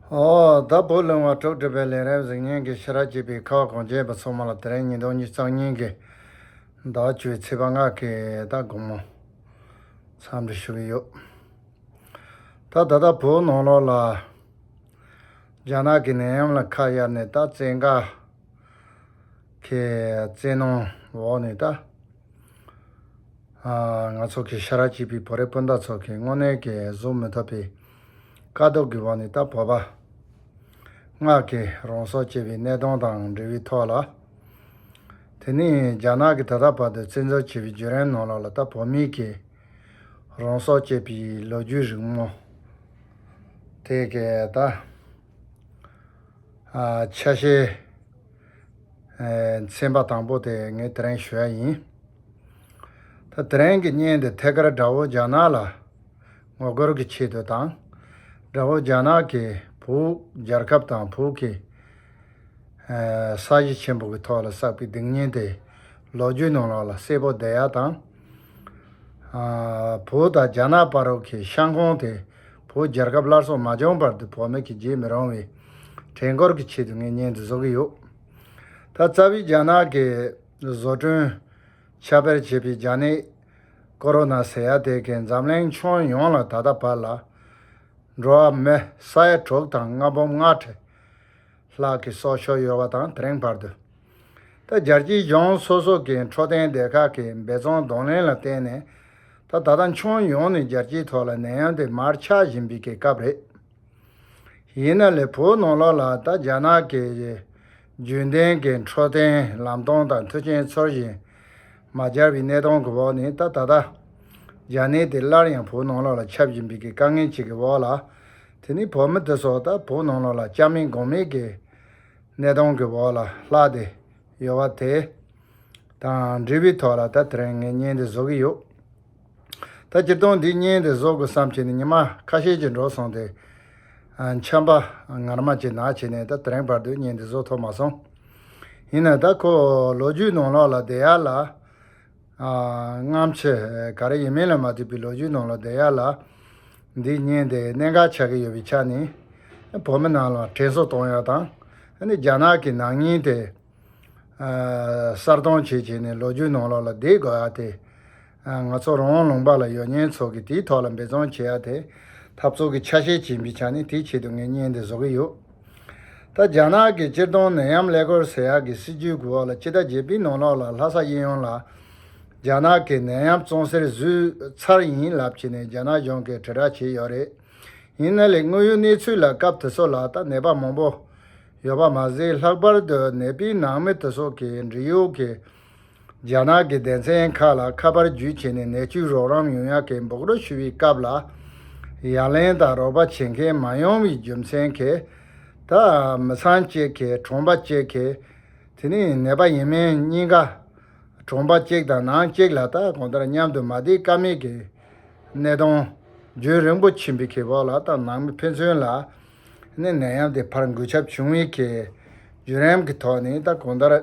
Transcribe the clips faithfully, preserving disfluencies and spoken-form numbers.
ཨོ། ད་བོད་ལུང་བ་དྲུག་སྒྲུབ་པའི་ལས་རིམ་གཟིགས་མཁན་གྱི་ཤེས་རབ་ཀྱི་བུ་ཁ་བ་གངས་ཅན་པ་ཚང་མ་ལ། དེ་རིང་ཉིས་སྟོང་ཉི་ཤུ་རྩ་གཉིས་ཀྱི་ཟླ་བ་བཅུའི་ཚེས་པ་ལྔ་གི་ད་དགོང་མོ་འཚམས་འདྲི་ཞུ་གི་ཡོད། ད་ད་ལྟ་བོད་ནང་ལོགས་ལ་རྒྱ་ནག་གི་ནད་ཡམས་ལ་ཁ་གཡར་ནས། ད་བཙན་བཀའ་གི་བཙན་གནོན་འོག་ནས། ད་ང་ཚོ་གི་ཤེས་རབ་ཀྱི་བུ་བོད་རིགས་སྤུན་ཟླ་ཚོ་གི་དངོས་གནས་ཀྱི་བཟོད་མི་ཐུབ་པའི་དཀའ་སྡུག་གི་འོག་ནས། ད་བོད་པ་ལྔ་གིས་རང་སྲོག་བཅད་པའི་གནད་དོན་དང་འབྲེལ་བའི་ཐོག་ལ། དེ་ནས་རྒྱ་ནག་གིས་ད་ལྟ་བར་དུ་བཙན་འཛུལ་བྱས་པའི་བརྒྱུད་རིམ་ནང་ལོགས་ལ། ད་བོད་མི་གིས་རང་སྲོག་བཅད་པའི་ལོ་རྒྱུས་རིང་མོ་དེ་གའི་ད་ཨ་ཆ་ཤས་ཨེ་ཚན་པ་དང་པོ་དེ་ངས་དེ་རིང་ཞུ་ཡ་ཡིན། ད་དེ་རིང་གི་བརྙན་འདི་ཐད་ཀར་དགྲ་བོ་རྒྱ་ནག་ལ་ངོ་རྒོལ་གྱི་ཆེད་དུ་དང་། དགྲ་བོ་རྒྱ་ནག་གིས་བོད་རྒྱལ་ཁབ་དང་བོད་ཀྱི་ཨེ་ས་གཞི་ཆེན་པོ་གི་ཐོག་ལ་བསགས་པའི་སྡུག་བསྔལ་དེ་ལོ་རྒྱུས་ནང་ལོགས་ལ་གསལ་པོ་བསྡད་ཡ་དང་། ཨ་བོད་དང་རྒྱ་ནག་བར་གྱི་ཤ་ཁང་དེ་བོད་རྒྱལ་ཁབ་སླར་གསོ་མ་བྱུང་བར་དུ་བོད་མི་གིས་བརྗེད་མི་རུང་བའི་དྲན་སྐུལ་གྱི་ཆེད་དུ་ངས་བརྙན་འདི་བཟོ་གི་ཡོད། ད་རྩ་བའི་རྒྱ་ནག་གིས་བཟོ་སྐྲུན་ཁྱབ་སྤེལ་བྱས་པའི་རྒྱ་ནད་ཀོ་རོ་ན་ཟེར་ཡ་དེ་གིས་འཛམ་གླིང་ཁྱོན་ཡོངས་ལ་ད་ལྟ་བར་ལ་འགྲོ་བ་མི་ས་ཡ་དྲུག་དང་ལྔ་འབུམ་ལྔ་ཁྲི་ལྷག་གི་སྲོག་ཤོར་ཡོད་པ་དང་། དེ་རིང་བར་དུ་ད་རྒྱལ་སྤྱིའི་གཞུང་སོ་སོ་གི་འཕྲོད་བསྟེན་སྡེ་ཁག་གི་འབད་བརྩོན་གདོང་ལེན་ལ་བརྟེན་ནས། ད་ད་ལྟ་ཁྱོན་ཡོངས་ནས་རྒྱལ་སྤྱིའི་ཐོག་ལ་ནད་ཡམས་དེ་མར་ཆག་བཞིན་པའི་གི་སྐབས་རེད། ཡིན་ན་ལས་བོད་ནང་ལོགས་ལ་ད་རྒྱ་ནག་གི་རྒྱུན་ལྡན་གྱི་འཕྲོད་བསྟེན་ལམ་སྟོན་དང་མཐུན་རྐྱེན་འཚོལ་བཞིན་མ་སྦྱར་བའི་གནས་སྟངས་ཀྱི་འོག་ནས། ད་ད་ལྟ་རྒྱ་ནད་དེ་སླར་ཡང་བོད་ནང་ལོགས་ལ་ཁྱབ་བཞིན་པའི་གི་དཀའ་ངལ་ཅིག་གི་འོག་ལ། དེ་ནི་བོད་མི་དེ་ཚོ་ད་བོད་ནང་ལོགས་ལ་སྐྱབས་མེད་སྒོམ་མེད་ཀྱི་གནས་སྟངས་ཀྱི་འོག་ལ་ལྷག་བསྡད་ཡོད་པ་དེ་དང་འབྲེལ་བའི་ཐོག་ལ། ད་དེ་རིང་ངས་བརྙན་འདི་བཟོ་གི་ཡོད། ད་སྤྱིར་བཏང་འདི་བརྙན་འདི་བཟོ་དགོས་བསམ་བྱས་ནས་ཉི་མ་ཁ་ཤས་ཅིག་འགྲོ་སོང་སྟེ། ཨ་ཆམ་པ་ངར་མ་ཅིག་ན་བྱས་ནས་ད་དེ་རིང་བར་དུ་བརྙན་འདི་བཟོ་ཐུབ་མ་སོང་། ཡིན་ན་ད་ཁོ་ལོ་རྒྱུས་ནང་ལོགས་ལ་བསྡད་ཡ་ལ། ཨ་སྔ་ཕྱི་ག་རེ་ཡིན་མིན་ལ་མ་ལྟོས་པའི་ལོ་རྒྱུས་ནང་ལ་བསྡད་ཡ་ལ། འདི་བརྙན་དེ་གནད་འགག་ཆགས་ཀྱི་ཡོད་པའི་ཆ་ནས། བོད་མི་རྣམས་ལ་དྲན་གསོ་གཏོང་ཡ་དང་། ཨ་ནི་རྒྱ་ནག་གི་ནག་ཉེས་དེ་ཨ་གསལ་སྟོན་བྱེད་བྱས་ནས་ལོ་རྒྱུས་ནང་ལོགས་ལ་བསྡད་དགོས་ཡ་དེ། ཨ་ང་ཚོ་རང་དབང་ལུང་པ་ལ་ཡོད་མཁན་ཚོ་གིས་དེའི་ཐོག་ལ་འབད་བརྩོན་བྱེད་ཡ་དེ་འཐབ་རྩོད་ཀྱི་ཆ་ཤས་ཅིག་ཡིན་པའི་ཆ་ནས། དེའི་ཆེད་དུ་ངས་བརྙན་འདི་བཟོ་གི་ཡོད། ད་རྒྱ་ནག་གི་སྤྱིར་བཏང་ནད་ཡམས་ཀླད་ཀོར་ཟེར་ཡག་གི་སྲིད་ཇུས་ཀྱི་འོག་ལ་སྤྱི་ཟླ་བརྒྱད་པའི་ནང་ལོགས་ལ་ལྷ་ས་གཡས་གཡོན་ལ་རྒྱ་ནག་གི་ནད་ཡམས་གཙང་སེལ་བཟོས་ཚར་ཡིན་ལབ་བྱས་ནས་རྒྱ་ནག་གཞུང་གིས་དྲིལ་བསྒྲགས་བྱས་ཡོད་རེད། ཡིན་ན་ལས་དངོས་ཡོད་གནས་ཚུལ་ལ་སྐབས་དེ་ཚོ་ལ་ད་ནད་པ་མང་པོ་ཡོད་པ་མ་ཟད། ལྷག་པར་དུ་ནད་པའི་ནང་མི་དེ་ཚོ་གིས་འབྲེལ་ཡོད་ཀྱི་རྒྱ་ནག་གི་སྡེ་ཚན་ཁག་ལ་ཁ་པར་བརྒྱུད་བྱས་ནས་ནད་བཅོས་རོགས་རམ་ཡོང་ཡག་གི་འབོད་སྐུལ་ཞུ་བའི་སྐབས་ལ་ཡ་ལན་དང་རོགས་པ་བྱེད་མཁན་མ་ཡོང་བའི་རྒྱུ་མཚན་གྱིས། ད་མི་ཚང་གཅིག་གིས་གྲོང་པ་གཅིག་གིས་དེ་ནས་ནད་པ་ཡིན་མིན་གཉིས་ཀ་གྲོང་པ་གཅིག་དང་ནང་གཅིག་ལ་ད་གང་ལྟར་མཉམ་དུ་མ་བསྡད་ཀ་མེད་ཀྱི་གནས་སྟངས་རྒྱུན་རིང་པོ་ཕྱིན་པའི་ཁེ་བོ་ལ། ད་ནང་མི་ཕན་ཚུན་ལ་ནི་ནད་ཡམས་དེ་ཕར་འགོས་ཁྱབ་བྱུང་བའི་ཁེ་བརྒྱུད་རིམ་གྱི་ཐོག་ནས། ད་གང་ལྟར་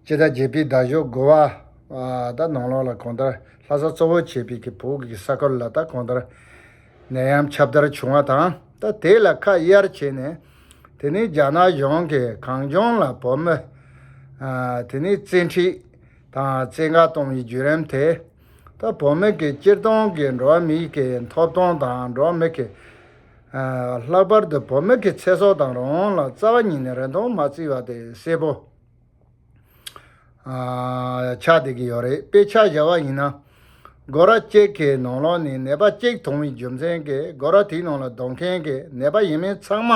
སྤྱི་ཟླ་བརྒྱད་པའི་ཟླ་བཞི་དགུ་པ་ད་ནང་ལོགས་ལ་གང་ལྟར་ལྷ་ས་གཙོ་བོ་བྱས་པའི་གི་བོད་ཀྱི་ས་ཁུལ་ལ་ད་གང་ལྟར་ནད་ཡམས་ཁྱབ་གདལ་བྱུང་བ་དང་། ད་དེ་ལ་ཁ་གཡར་བྱས་ནས་དེ་ནས་རྒྱ་ནག་གཞུང་གིས་གངས་ལྗོངས་ལ་བོད་མི་ཨ་དེ་ནས་བཙན་ཁྲིད་དང་བཙན་བཀའ་གཏོང་བའི་བརྒྱུད་རིམ་དེ། ད་བོད་མི་གི་སྤྱིར་བཏང་གི་འགྲོ་བ་མིའི་གི་ཐོབ་ཐང་དང་། འགྲོ་བ་མི་གི་ཨ་ལྷག་པར་དུ་བོད་མི་གི་ཚེ་སྲོག་དང་རང་དབང་ལ་རྩ་བ་ཉིད་ནས་རིན་ཐང་མ་བརྩི་བ་དེ་གསལ་པོ་ཨ་ཆགས་བསྡད་ཀྱི་ཡོད་རེད། དཔེ་ཆ་བཞག་པ་ཡིན་ན། སྒོ་ར་གཅིག་གི་ནང་ལོགས་ནས་ནད་པ་གཅིག་མཐོང་བའི་རྒྱུ་མཚན་གྱིས། སྒོ་ར་དེའི་ནང་ལ་སྡོད་མཁན་གྱི་ནད་པ་ཡིན་མིན་ཚང་མ་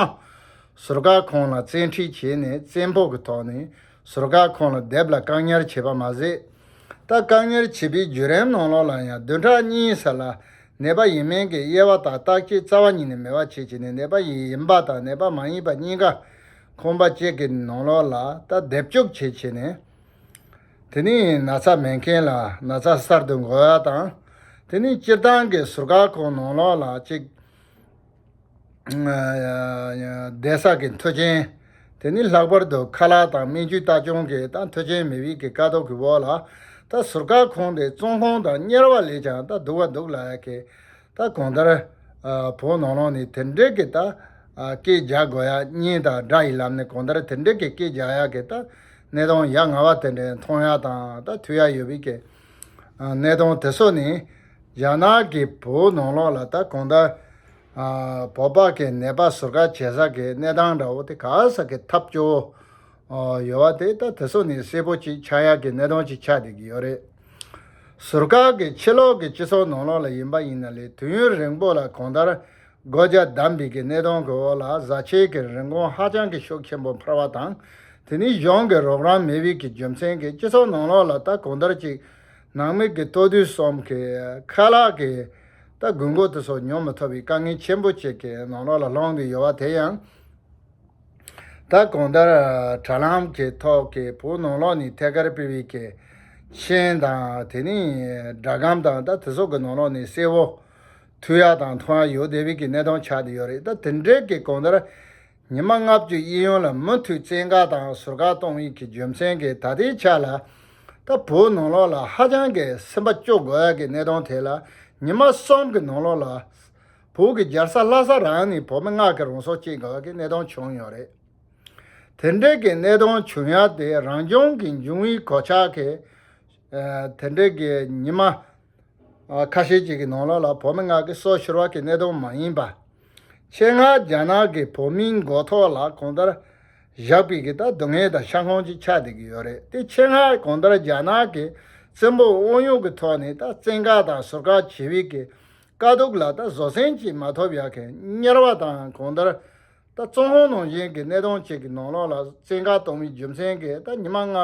ཟུར་བཀག་ཁང་ལ་བཙན་ཁྲིད་བྱས་ནས། བཙན་ཕོགས་ཀྱི་ཐོག་ནས་ཟུར་བཀག་ཁང་ལ་སྡེབ་ལ་བཀག་ཉར་བྱས་པ་མ་ཟད། ད་བཀག་ཉར་བྱས་པའི་བརྒྱུད་རིམ་ནང་ལོགས་ལ་ཡང་བདུན་ཕྲག་གཉིས་ཙམ་ལ་ནད་པ་ཡིན་མིན་གྱི་དབྱེ་བ་དང་བརྟག་དཔྱད་རྩ་བ་ཉིད་ནས་མེད་པ་བྱས་བྱས་ནས། ནད་པ་ཡིན་པ་དང་ནད་པ་མ་ཡིན་པ་གཉིས་ཀ་ཁང་པ་གཅིག་གི་ནང་ལོགས་ལ་ད་སྡེབ་སྐྱོར་བྱས་བྱས་ནས། དེ་ནས་ན་ཚ་མེད་མཁན་ལ་ན་ཚ་གསར་དུ་འགོས་པ་དང་། དེ་ནས་སྤྱིར་བཏང་གི་ཟུར་བཀག་ཁང་ནང་ལོགས་ལ་ཅིག་བསྡད་ས་གི་མཐུན་རྐྱེན། དེ་ནས་ལྷག་པར་དུ་ཁ་ལག་དང་སྨན་བཅོས་ལྟ་སྐྱོང་གི་ད་མཐུན་རྐྱེན་མེད་པའི་གི་དཀའ་སྡུག་གི་འོག་ལ། ད་ཟུར་བཀག་ཁང་དེ་བཙོན་ཁང་དང་དམྱལ་བ་ལས་ཀྱང་ད་སྡུག་པ་འདུག་ལབ་ཡ་གི། ད་གང་ལྟར་ཨ་བོད་ནང་ལོགས་ནས་དེ་འདྲའི་གི་ད་ ཨ་སྐད་རྒྱག་དགོས་ཡ་གཉེན་དང་དགྲ་ཡི་ལམ་ནས་གང་ལྟར་དེ་འདྲའི་གི་སྐད་རྒྱག་ཡ་གི་ད་གནས་སྟངས་ཡ་ང་བ་དེ་འདྲའི་མཐོང་ཡ་དང་ད་ཐུག་ཡ་ཡོད་པའི་གི་ཨ་གནས་སྟངས་དེ་ཚོ་ནི་རྒྱ་ནག་གི་བོད་ནང་ལོགས་ལ་ད་གང་ལྟར་ཨ་བོད་པ་གི་ནད་པ་ཟུར་བཀག་བྱེད་ས་གི་གནས་སྟངས་འདྲ་བོ་དེ་ག་ས་གི་ཐབས་སྐྱོ་བོ་ཨ་ཡོད་བ་དེ་ད་དེ་ཚོ་ནི་གསལ་པོ་ཅིག་ཆགས་ཡ་གི་གནས་སྟངས་ཅིག་ཆགས་བསྡད་ཀྱི་ཡོད་རེད། ཟུར་བཀག་གི་ཕྱི་ལོགས་ཀྱི་སྤྱི་ཚོགས་ནང་ལོགས་ལ་ཡིན་པ་ཡིན་ན་ལས་དུས་ཡུན་རིང་པོ་ལ་གང་ལྟར་སྒོ་རྒྱ་བསྡམས་པའི་གི་གནས་སྟངས་ཀྱི་འོག་ལ་བཟའ་ཆས་ཀྱི་རིན་གོང་ཧ་ཅང་གི་ཤུགས་ཆེན་པོ་འཕར་བ་དང་། དེ་ནི་གཞུང་གི་རོགས་རམ་མེད་པའི་གི་རྒྱུ་མཚན་གྱིས་སྤྱི་ཚོགས་ནང་ལོགས་ལ་ད་གང་ལྟར་ཅིག་ནང་མི་གི་ལྟོ་དུས་གསུམ་གྱི་ཁ་ལག་གི་ད་དགོས་མཁོ་དེ་ཚོ་ཉོ་མི་ཐུབ་པའི་དཀའ་ངལ་ཆེན་པོ་ཅིག་གི་ནང་ལོགས་ལ་ལྷུང་བསྡད་ཡོད་པ་དེ་ཡང་། ད་གང་ལྟར་དྲ་ལམ་གྱི་ཐོག་གི་བོད་ནང་ལོགས་ནས་ཐད་ཀར་སྤེལ་བའི་གི་མཆན་དང་དེ་ནས་སྒྲ་སྒམ་དང་ད་དེ་ཚོ་གི་ནང་ལོགས་ནས་གསལ་བོ་ཐོས་ཡ་དང་མཐོང་ཡ་ཡོད་བསྡད་པའི་གི་གནས་སྟངས་ཆགས་བསྡད་ཡོད་རེད། ད་དེ་འདྲའི་གི་གང་ལྟར་ཉི་མ་ལྔ་བཅུ་གཡས་གཡོན་ལ་མུ་མཐུད་བཙན་བཀག་དང་ཟུར་བཀག་གཏོང་བའི་གི་རྒྱུ་མཚན་གྱིས་ད་ལྟའི་ཆ་ལ་ད་བོད་ནང་ལོགས་ལ་ཧ་ཅང་གི་སེམས་པ་སྐྱོ་དགོས་ཡ་གི་གནས་སྟངས་དེ་ལ་ཉི་མ་གསུམ་གི་ནང་ལོགས་ལ་བོད་ཀྱི་རྒྱལ་ས་ལྷ་ས་རང་ནས་བོད་མི་ལྔ་གི་རང་སྲོག་བཅད་དགོས་ཡ་གི་གནས་སྟངས་བྱུང་ཡོད་རེད། དེ་འདྲའི་གི་གནས་སྟངས་བྱུང་ཡ་དེ་རང་བྱུང་གི་འབྱུང་བའི་གོད་ཆག་གི་ཨ་དེ་འདྲའི་གི་ཉི་མ་ཨ་ཁ་ཤས་ཅིག་གི་ནང་ལོགས་ལ་བོད་མི་ལྔ་གི་སྲོག་ཤོར་བ་གི་གནས་སྟངས་མ་ཡིན་པ། ཆེད་མངགས་རྒྱ་ནག་གི་བོད་མིའི་མགོ་ཐོག་ལ་གང་ལྟར་བཞག་པའི་གི་ད་སྡུག་བསྔལ་དང་ཤ་ཁང་ཅིག་ཆགས་བསྡད་ཀྱི་ཡོད་རེད། དེ་ཆེད་མངགས་གང་ལྟར་རྒྱ་ནག་གི་བཙན་པོ་དབང་ཡོད་ཀྱི་ཐོག་ནས་ད་བཙན་བཀག་དང་ཟུར་བཀག་བྱེད་པའི་གི་དཀའ་སྡུག་ལ་ད་བཟོད་བསྲན་ཅིག་མ་ཐོབ་ཡ་གི་དམྱལ་བ་དང་གང་ལྟར་ད་བཙོན་ཁང་ནང་བཞིན་གྱི་གནས་སྟངས་ཅིག་གི་ནང་ལོགས་ལ་བཙན་བཀག་གཏོང་བའི་རྒྱུ་མཚན་གྱིས་ད་ཉི་མ་ལྔ་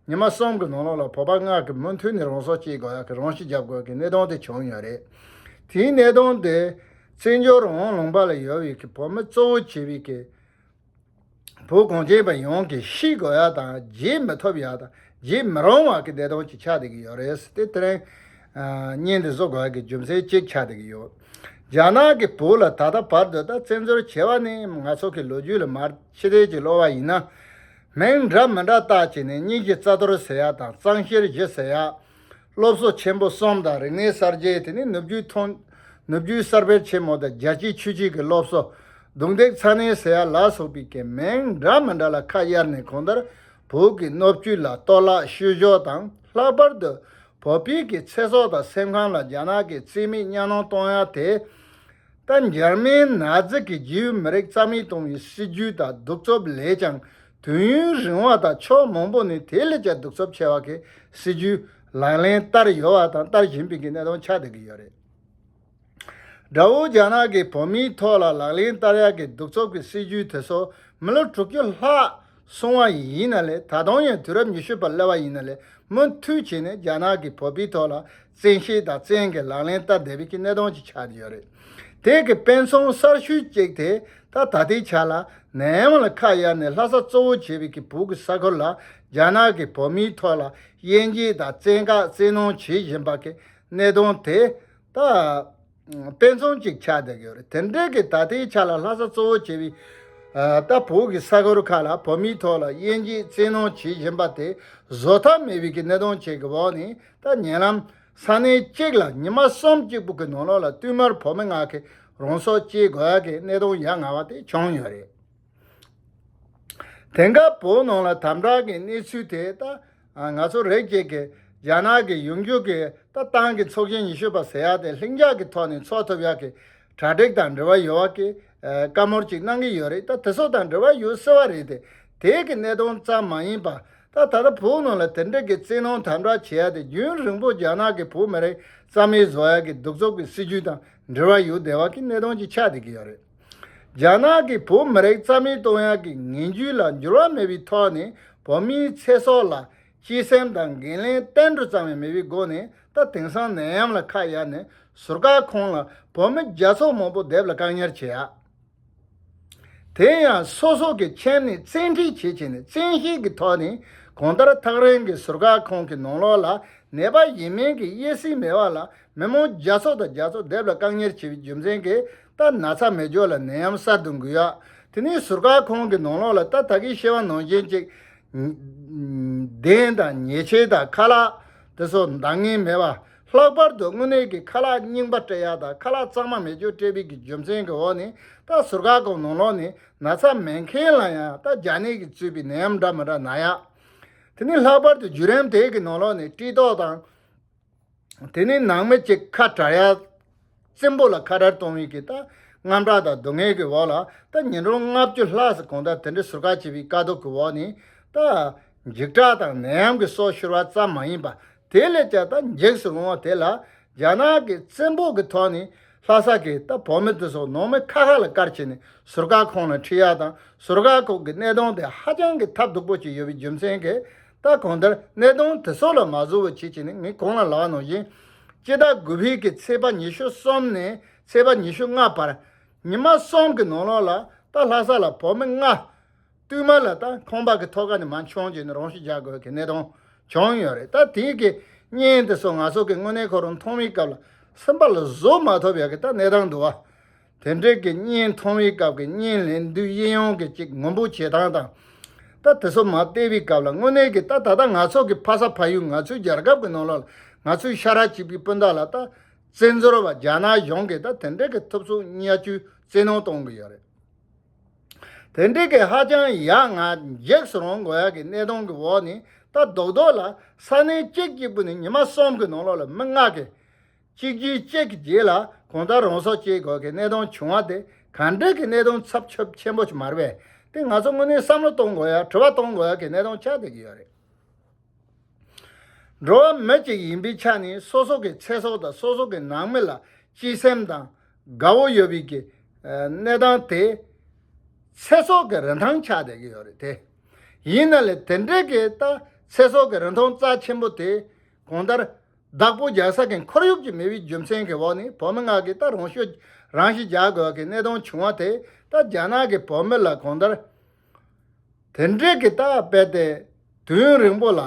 ཉི་མ་གསུམ་གྱི་ནང་ལོགས་ལ་བོད་པ་ལྔ་གིས་མུ་མཐུད་ནས་རང་སྲོག་བཅད་དགོས་ཡ་གི་རང་ཤི་བརྒྱབ་དགོས་ཀྱི་གནས་སྟངས་དེ་བྱུང་ཡོད་རེད། དེའི་གནས་སྟངས་དེ་བཙན་བྱོལ་རང་དབང་ལུང་པ་ལ་ཡོད་པའི་གི་བོད་མི་གཙོ་བོ་བྱས་པའི་གི་བོད་གངས་ཅན་པ་ཡོངས་ཀྱིས་ཤེས་དགོས་ཡ་དང་བརྗེད་མི་ཐུབ་ཡ་དང་བརྗེད་མི་རུང་བ་གི་གནས་སྟངས་ཅིག་ཆགས་བསྡད་ཀྱི་ཡོད་རེད། དེ་དེ་རིང་ཨ་བརྙན་འདི་བཟོ་དགོས་ཡ་གི་རྒྱུ་མཚན་གཅིག་ཆགས་བསྡད་ཀྱི་ཡོད། རྒྱ་ནག་གི་བོད་ལ་ད་ལྟ་བར་དུ་ད་བཙན་འཛུལ་བྱས་པ་ནས་ང་ཚོ་གི་ལོ་རྒྱུས་ལ་མར་ཕྱི་བལྟས་ཅིག་སློག་པ་ཡིན་ན། མིང་འདྲ་མི་འདྲ་བཏགས་བྱས་ནས་སྙིང་རྗེ་རྩ་གཏོར་ཟེར་ཡ་དང་གཙང་བཤེར་བཞི་ཟེར་ཡ། སློབ་གསོ་ཆེན་པོ་གསུམ་དང་རིག་གནས་གསར་བརྗེ། དེ་ནས་ནུབ་རྒྱུད་ཐོན། ནུབ་རྒྱུད་གསར་སྤེལ་ཆེན་མོ་དང་རྒྱལ་སྤྱིའི་ཆོས་བརྒྱུད་ཀྱི་སློབ་གསོ། རྡུང་རྡེག་ཚ་ནན་ཟེར་ཡ་ལ་སོགས་པའི་གི་མིང་འདྲ་མི་འདྲ་ལ་ཁ་གཡར་ནས་གང་ལྟར་བོད་ཀྱི་སྣོད་བཅུད་ལ་གཏོར་བརླག་བཤུ་གཞོག་དང་། ལྷག་པར་དུ་བོད་པའི་གི་ཚེ་སྲོག་དང་སེམས་ཁམས་ལ་རྒྱ་ནག་གིས་རྩིས་མེད་གཉའ་གནོན་གཏོང་ཡ་དེ། ད་འཇར་མན་ནཱ་ཛི་གིས་རྒྱའི་མི་རིགས་རྩ་མེད་གཏོང་བའི་སྲིད་ཇུས་དང་གདུག་རྩུབ་ལས་ཀྱང་དུས་ཡུན་རིང་བ་དང་ཕྱོགས་མང་པོ་ནས་དེ་ལས་ཀྱང་གདུག་རྩུབ་ཆེ་བ་གི་སྲིད་ཇུས་ལག་ལེན་བསྟར་ཡོད་པ་དང་བསྟར་བཞིན་པའི་གི་གནས་སྟངས་ཆགས་བསྡད་ཀྱི་ཡོད་རེད། དགྲ་བོ་རྒྱ་ནག་གིས་བོད་མིའི་ཐོག་ལ་ལག་ལེན་བསྟར་ཡག་གི་གདུག་རྩུབ་ཀྱི་སྲིད་ཇུས་དེ་ཚོ་མི་ལོ་དྲུག་ཅུ་ལྷག་སོང་བ་ཡིན་ན་ལས། ད་དུང་ཡང་དུས་རབས་ཉི་ཤུ་པ་སླེབས་པ་ཡིན་ན་ལས་མུ་མཐུད་བྱས་ནས་རྒྱ་ནག་གིས་བོད་པའི་ཐོག་ལ་བཙན་ཤེད་དང་བཙན་གྱིས་ལག་ལེན་བསྟར་བསྡད་པའི་གི་གནས་སྟངས་ཅིག་ཆགས་བསྡད་ཡོད་རེད། དེ་གི་དཔེ་མཚོན་གསར་ཤོས་གཅིག་དེ་ད་ད་ལྟའི་ཆ་ལ་ནད་ཡམས་ལ་ཁ་གཡར་ནས་ལྷ་ས་གཙོ་བོ་བྱས་པའི་གི་བོད་ཀྱི་ས་ཁུལ་ལ་རྒྱ་ནག་གིས་བོད་མིའི་ཐོག་ལ་དབྱེ་འབྱེད་དང་བཙན་བཀག་བཙན་གནོན་བྱེད་བཞིན་པ་གི་གནས་སྟངས་དེ་ད། དཔེ་མཚོན་གཅིག་ཆགས་བསྡད་ཀྱི་ཡོད་རེད། དེ་འདྲའི་གི་ད་ལྟའི་ཆ་ལ་ལྷ་ས་གཙོ་བོ་བྱས་པའི་ཨ་ད་བོད་ཀྱི་ས་ཁུལ་ཁག་ལ་བོད་མིའི་ཐོག་ལ་དབྱེ་འབྱེད་བཙན་གནོན་བྱེད་བཞིན་པ་དེ་བཟོད་ཐབས་མེད་པའི་གི་གནད་དོན་ཅིག་གི་འོག་ནས། ད་ཉེ་ལམ་ས་གནས་གཅིག་ལ་ཉི་མ་གསུམ་གཅིག་པུ་གི་ནང་ལོགས་ལ་བསྟུད་མར་བོད་མི་ལྔ་གིས་རང་སྲོག་བཅད་དགོས་ཡ་གི་གནད་དོན་ཡ་ང་བ་དེ་བྱུང་ཡོད་རེད། དེང་སྐབས་བོད་ནང་ལ་དམ་དྲག་གི་གནས་ཚུལ་དེ་ད་ང་ཚོ་རིགས་གཅིག་གིས་རྒྱ་ནག་གི་ཡོང་རྒྱུ་གི་ད་ཏང་གི་ཚོགས་ཆེན་ཉི་ཤུ་པ་ཟེར་ཡ་དེ་ལྷིང་འཇགས་ཀྱི་ཐོག་ནས་འཚོགས་ཐུབ་ཡ་གི་གྲ་སྒྲིག་དང་འབྲེལ་བ་ཡོད་པ་གི་བཀའ་མོལ་ཅིག་གནང་གི་ཡོད་རེད། ད་དེ་ཚོ་དང་འབྲེལ་བ་ཡོད་སྲིད་པ་རེད་དེ། དེ་གི་གནད་དོན་ཙམ་མ་ཡིན་པ། ད་ད་ལྟ་བོད་ནང་ལ་དེ་འདྲ་གི་བཙན་གནོན་དམ་དྲག་བྱེད་ཡ་དེ་རྒྱུན་རིང་པོ་རྒྱ་ནག་གི་བོད་མི་རིགས་རྩ་མེད་བཟོ་ཡ་གི་གདུག་རྩུབ་ཀྱི་སྲིད་ཇུས་དང་འབྲེལ་བ་ཡོད་བསྡད་པ་གི་གནད་དོན་ཅིག་ཆགས་བསྡད་ཀྱི་ཡོད་རེད། རྒྱ་ནག་གིས་བོད་མི་རིགས་རྩ་མེད་གཏོང་ཡག་གི་ངན་ཇུས་ལ་འགྱུར་བ་མེད་པའི་ཐོག་ནས་བོད་མིའི་ཚེ་སྲོག་ལ་གཅེས་སེམས་དང་འགན་ལེན་ཏན་ཏིག་ཙམ་ཡང་མེད་པའི་སྒོ་ནས། ད་དེང་སང་ནད་ཡམས་ལ་ཁ་གཡར་ནས་ཟུར་བཀག་ཁོངས་ལ་བོད་མི་བརྒྱ་ཚོ་མང་པོ་སྡེབ་ལ་བཀག་ཉར་བྱེད་ཡག་དེ་ཡང་སོ་སོ་གི་ཁྱིམ་ནས་བཙན་ཁྲིད་བྱེད་བྱས་ནས་བཙན་ཤེད་ཀྱི་ཐོག་ནས་གང་ལྟར་ཐག་རིང་གི་ཟུར་བཀག་ཁང་གི་ནང་ལོགས་ལ་ནད་པ་ཡིན་མིན་གྱི་དབྱེ་གསེས་མེད་པ་ལ་མི་མང་བརྒྱ་ཚོ་དང་བརྒྱ་ཚོ་སྡེབ་ལ་བཀག་ཉར་བྱས་པའི་རྒྱུ་མཚན་གྱིས། ད་ན་ཚ་མེད་འཇོག་ལ་ནད་ཡམས་གསར་དུ་འགོས་ཡག་དེ་ནས་ཟུར་བཀག་ཁང་གི་ནང་ལོགས་ལ་ད་ད་གིན་བཤད་པ་ནང་བཞིན་ཅིག་གདན་དང་ཉལ་ཆས་དང་ཁ་ལག་དེ་ཚོ་འདང་ངེས་མེད་པ། ལྷག་པར་དུ་དངོས་གནས་ཀྱི་ཁ་ལག་རྙིང་པ་སྤྲད་ཡ་དང་ཁ་ལག་གཙང་མ་མེད་རྒྱུ་སྤྲད་པའི་གི་རྒྱུ་མཚན་གྱི་འོག་ནས་ད་ཟུར་བཀག་ཁང་ནང་ལོགས་ནས་ན་ཚ་མེད་མཁན་ལ་ཡང་ད་རྒྱ་ནད་ཀྱིས་བཙུགས་པའི་ནད་ཡམས་འདྲ་མི་འདྲ་ན་ཡ། དེ་ནས་ལྷག་པར་དུ་བརྒྱུད་རིམ་དེ་གི་ནང་ལོགས་ནས་སྤྲི་ཏོག་དང་། དེ་ནས་ནང་མི་གཅིག་ཁ་བྲལ་ཡ། བཙན་པོ་ལ་ཁ་བྲལ་གཏོང་བའི་གི་ད་དངངས་སྐྲག་དང་སྡུག་བསྔལ་གྱི་འོག་ལ་ད་ཉིན་གྲངས་ལྔ་བཅུ་ལྷག་ཙམ་གང་ལྟར་དེ་འདྲའི་ཟུར་བཀག་བྱས་པའི་དཀའ་སྡུག་གི་འོག་ནས་ད་འཇིགས་སྐྲག་དང་ནད་ཡམས་ཀྱི་སྲོག་ཤོར་བ་ཙམ་མ་ཡིན་པ་དེ་ལས་ཀྱང་ད་འཇིགས་སུ་རུང་བ་དེ་ལ་རྒྱ་ནག་གི་བཙན་པོ་གི་ཐོག་ནས་ལྷ་ས་གི་ད་བོད་མི་དེ་ཚོ་ནང་མི་ཁ་ཁ་ལ་བཀར་བྱས་ནས་ཟུར་བཀག་ཁང་ལ་ཁྲིད་ཡ་དང་ཟུར་བཀག་ཁང་གི་གནས་སྟངས་དེ་ཧ་ཅང་གི་ཐབས་སྡུག་པོ་ཅིག་ཡོད་པའི་རྒྱུ་མཚན་གྱིས། ད་གང་ལྟར་གནད་དོན་དེ་ཚོ་ལ་མ་བཟོ་བ་བྱེད་ཀྱི་ནི་ངས་གོང་ལ་ལབ་པ་ནང་བཞིན། སྤྱི་ཟླ་དགུ་པའི་གི་ཚེས་པ་ཉི་ཤུ་གསུམ་ནས་ཚེས་པ་ཉི་ཤུ་ལྔ་བར། ཉི་མ་གསུམ་གི་ནང་ལོགས་ལ་ད་ལྷ་ས་ལ་བོད་མི་ལྔ། བསྟུད་མར་ལ་ད་ཁང་པ་གི་ཐོག་ཁ་ནས་མར་མཆོང་བྱས་ནས་རང་ཤི་རྒྱག་དགོས་གི་གནད་དོན་བྱུང་ཡོད་རེད། ད་དེའི་གི་བརྙན་དེ་ཚོ་ང་ཚོ་གི་དངོས་གནས་ཁོ་རང་མཐོང་བའི་སྐབས་ལ་སེམས་པ་ལ་བཟོ་མ་ཐུབ་ཡག་གི་ད་གནས་སྟངས་འདུག་བ། དེ་འདྲའི་གི་བརྙན་མཐོང་བའི་སྐབས་ཀྱི་བརྙན་ལེན་དུས་གཡས་གཡོན་གྱི་ཅིག་ངུ་འབོད་བྱེད་སྟངས་དང་། ད་དེ་ཚོ་མར་བལྟས་པའི་སྐབས་ལ་དངོས་གནས་ཀྱི་ད་ད་ལྟ་ང་ཚོ་གི་ཕ་ས་ཕ་ཡུལ་ང་ཚོའི་རྒྱལ་ཁབ་ཀྱི་ནང་ལོགས་ལ་ང་ཚོའི་ཤ་ཁྲག་གཅིག་པའི་སྤུན་ཟླ་ལ་ད་བཙན་འཛུལ་བ་རྒྱ་ནག་གཞུང་གིས་ད་དེ་འདྲའི་གི་ཐུབ་ཚོད་བརྙས་བཅོས་བཙན་གནོན་གཏོང་གི་ཡོད་རེད། དེ་འདྲའི་གི་ཧ་ཅང་ཡ་ང་འཇིགས་སུ་རུང་དགོས་ཡག་གི་གནད་དོན་གྱི་འོག་ནས་ད་རྡོག་རྡོག་ལ་ས་གནས་གཅིག་གཅིག་པུ་ནས་ཉི་མ་གསུམ་གྱི་ནང་ལོགས་ལ་མི་ལྔ་གི་གཅིག་རྗེས་གཅིག་གི་རྗེས་ལ་གང་ལྟར་རང་སྲོག་བཅད་དགོས་ཀྱི་གནད་དོན་བྱུང་བ་དེ་ག་འདྲ་གི་གནད་དོན་ཚབས་ཆེ་ཆེན་པོ་ཞིག་མ་རེད་པས། དེ་ང་ཚོ་དངོས་གནས་བསམ་བློ་གཏོང་དགོས་ཡ་དྲི་བ་གཏོང་དགོས་ཡ་གི་གནད་དོན་ཆགས་བསྡད་ཀྱི་ཡོད་རེད། འགྲོ་བ་མི་གཅིག་ཡིན་པའི་ཆ་ནས་སོ་སོ་གི་ཚེ་སྲོག་དང་སོ་སོ་གི་ནང་མི་ལ་གཅེས་སེམས་དང་དགའ་བོ་ཡོད་པའི་གི་གནས་སྟངས་དེ་ཚེ་སྲོག་གི་རིན་ཐང་ཆགས་བསྡད་ཀྱི་ཡོད་རེད་དེ། ཡིན་ན་ལས་དེ་འདྲའི་གི་ད་ཚེ་སྲོག་གི་རིན་ཐང་རྩ་ཆེན་པོ་དེ་གང་ལྟར། བདག་པོ་རྒྱག་ས་གི་ཁོར་ཡུག་ཅིག་མེད་པའི་རྒྱུ་མཚན་གྱི་འོག་ནས་བོད་མི་ལྔ་གིས་ད་རང་ཤི་རང་ཤི་རྒྱག་དགོས་ཀྱི་གནད་དོན་བྱུང་བ་དེ་ད་རྒྱ་ནག་གི་བོད་མི་ལ་གང་ལྟར་དེ་འདྲའི་གི་ད་རྦད་དེ་དུས་ཡུན་རིང་པོ་ལ་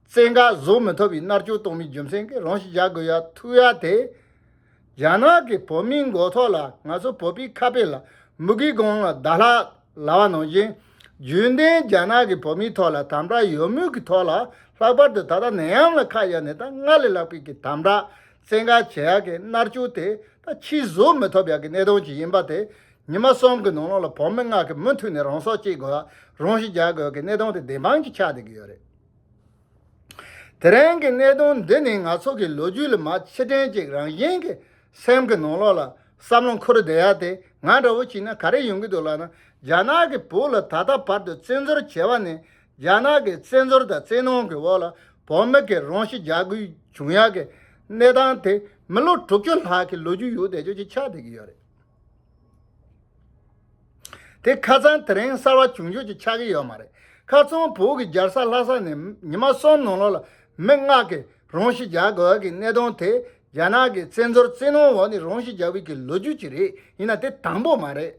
བཙན་བཀག་བཟོ་མི་ཐུབ་པའི་མནར་གཅོད་གཏོང་བའི་རྒྱུ་མཚན་གྱིས་རང་ཤི་རྒྱག་དགོས་ཡ་ཐུག་ཡ་དེ། རྒྱ་ནག་གི་བོད་མིའི་མགོ་ཐོག་ལ་ང་ཚོ་བོད་པའི་ཁ་དཔེ་ལ་མུ་གེའི་སྒང་ལ་ཟླ་ལྷག་ལབ་པ་ནང་བཞིན། རྒྱུན་ལྡན་རྒྱ་ནག་གི་བོད་མིའི་ཐོག་ལ་དམ་དྲག་ཡོད་མུས་ཀྱི་ཐོག་ལ་ལྷག་པར་དུ་ད་ལྟ་ནད་ཡམས་ལ་ཁ་གཡར་ནས་ད་སྔར་ལས་ལྷག་པའི་གི་དམ་དྲག་བཙན་བཀག་བྱེད་ཡག་གི་མནར་གཅོད་དེ་ད་ཕྱིར་བཟོ་མི་ཐུབ་ཡག་གི་གནད་དོན་ཅིག་ཡིན་པ་དེ་ཉི་མ་གསུམ་གི་ནང་ལོགས་ལ་བོད་མི་ལྔ་གིས་མུ་མཐུད་ནས་རང་སྲོག་བཅད་དགོས་རང་ཤི་རྒྱག་དགོས་ཀྱི་གནད་དོན་དེ་བདེན་དཔང་ཅིག་ཆགས་བསྡད་ཀྱི་ཡོད་རེད། དེ་རིང་གི་གནད་དོན་འདི་ནི་ང་ཚོ་གི་ལོ་རྒྱུས་ལ་མ་ཕྱིར་དྲན་ཅིག་རང་བཞིན་གྱི་སེམས་ཀྱི་ནང་ལོགས་ལ་བསམ་བློ་འཁོར་བསྡད་ཡ་དེ་ང་འདྲ་བོ་བྱས་ན་ག་རེ་ཡོང་གི་འདུག་ལབ་ན། རྒྱ་ནག་གི་བོད་ལ་ད་ལྟ་བར་དུ་བཙན་འཛུལ་བྱས་པ་ནས་རྒྱ་ནག་གི་བཙན་འཛུལ་དང་བཙན་གནོན་གྱི་འོག་ལ་བོད་མི་གི་རང་ཤི་རྒྱག་དགོས་བྱུང་ཡ་གི་གནས་སྟངས་དེ་མི་ལོ་དྲུག་ཅུ་ལྷག་གི་ལོ་རྒྱུས་ཡོད་བསྡད་རྒྱུ་ཅིག་ཆགས་བསྡད་ཀྱི་ཡོད་རེད། དེ་ཁ་སང་དེ་རིང་གསར་བ་བྱུང་རྒྱུ་ཅིག་ཆགས་ཀྱི་ཡོད་མ་རེད། ཁ་སང་བོད་ཀྱི་རྒྱལ་ས་ལྷ་ས་ནས་ཉི་མ་གསུམ་ནང་ལོགས་ལ་མི་ལྔ་གིས་རང་ཤི་རྒྱག་དགོས་ཀྱི་གནད་དོན་དེ་རྒྱ་ནག་གི་བཙན་འཛུལ་བཙན་གནོན་འོག་ནས་རང་ཤི་རྒྱག་པའི་གི་ལོ་རྒྱུས་ཅིག་རེད། ཡིན་ན་དེ་དང་པོ་མ་རེད།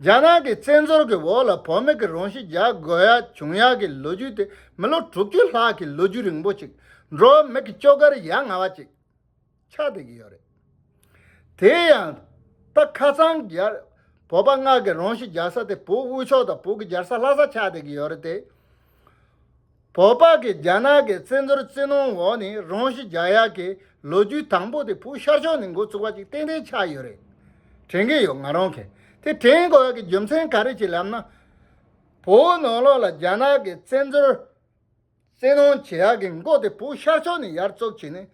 རྒྱ་ནག་གི་བཙན་འཛུལ་གྱི་འོག་ལ་བོད་མི་གི་རང་ཤི་རྒྱག་དགོས་ཡ་བྱུང་ཡ་གི་ལོ་རྒྱུས་དེ་མི་ལོ་དྲུག་ཅུ་ལྷག་གི་ལོ་རྒྱུས་རིང་པོ་ཅིག་འགྲོ་བ་མི་གི་སྐྱོ་གར་ཡ་ང་བ་ཅིག་ཆགས་བསྡད་ཀྱི་ཡོད་རེད། དེ་ཡང་ད་ཁ་སང་རྒྱལ་བོད་པ་ལྔ་གི་རང་ཤི་རྒྱག་ས་དེ་བོད་དབུས་ཕྱོགས་དང་བོད་ཀྱི་རྒྱལ་ས་ལྷ་ས་ཆགས་བསྡད་ཀྱི་ཡོད་རེད་དེ། བོད་པ་གི་རྒྱ་ནག་གི་བཙན་འཛུལ་བཙན་གནོན་འོག་ནས་རང་ཤི་རྒྱག་ཡག་གི་ལོ་རྒྱུས་དང་པོ་དེ་བོད་ཤར་ཕྱོགས་ནས་འགོ་བཙུགས་པ་ཅིག་ཏན་ཏན་ཆགས་ཡོད་རེད། དྲན་གྱི་ཡོད་ང་རང་གིས། དེ་དྲན་དགོས་ཡག་གི་རྒྱུ་མཚན་ག་རེ་ཅིག་ལབ་ན། བོད་ནང་ལོགས་ལ་རྒྱ་ནག་གི་བཙན་འཛུལ་བཙན་གནོན་བྱེད་ཡག་གི་འགོ་དེ་བོད་ཤར་ཕྱོགས་ནས་ཡར་བཙུགས་བྱས་ནས་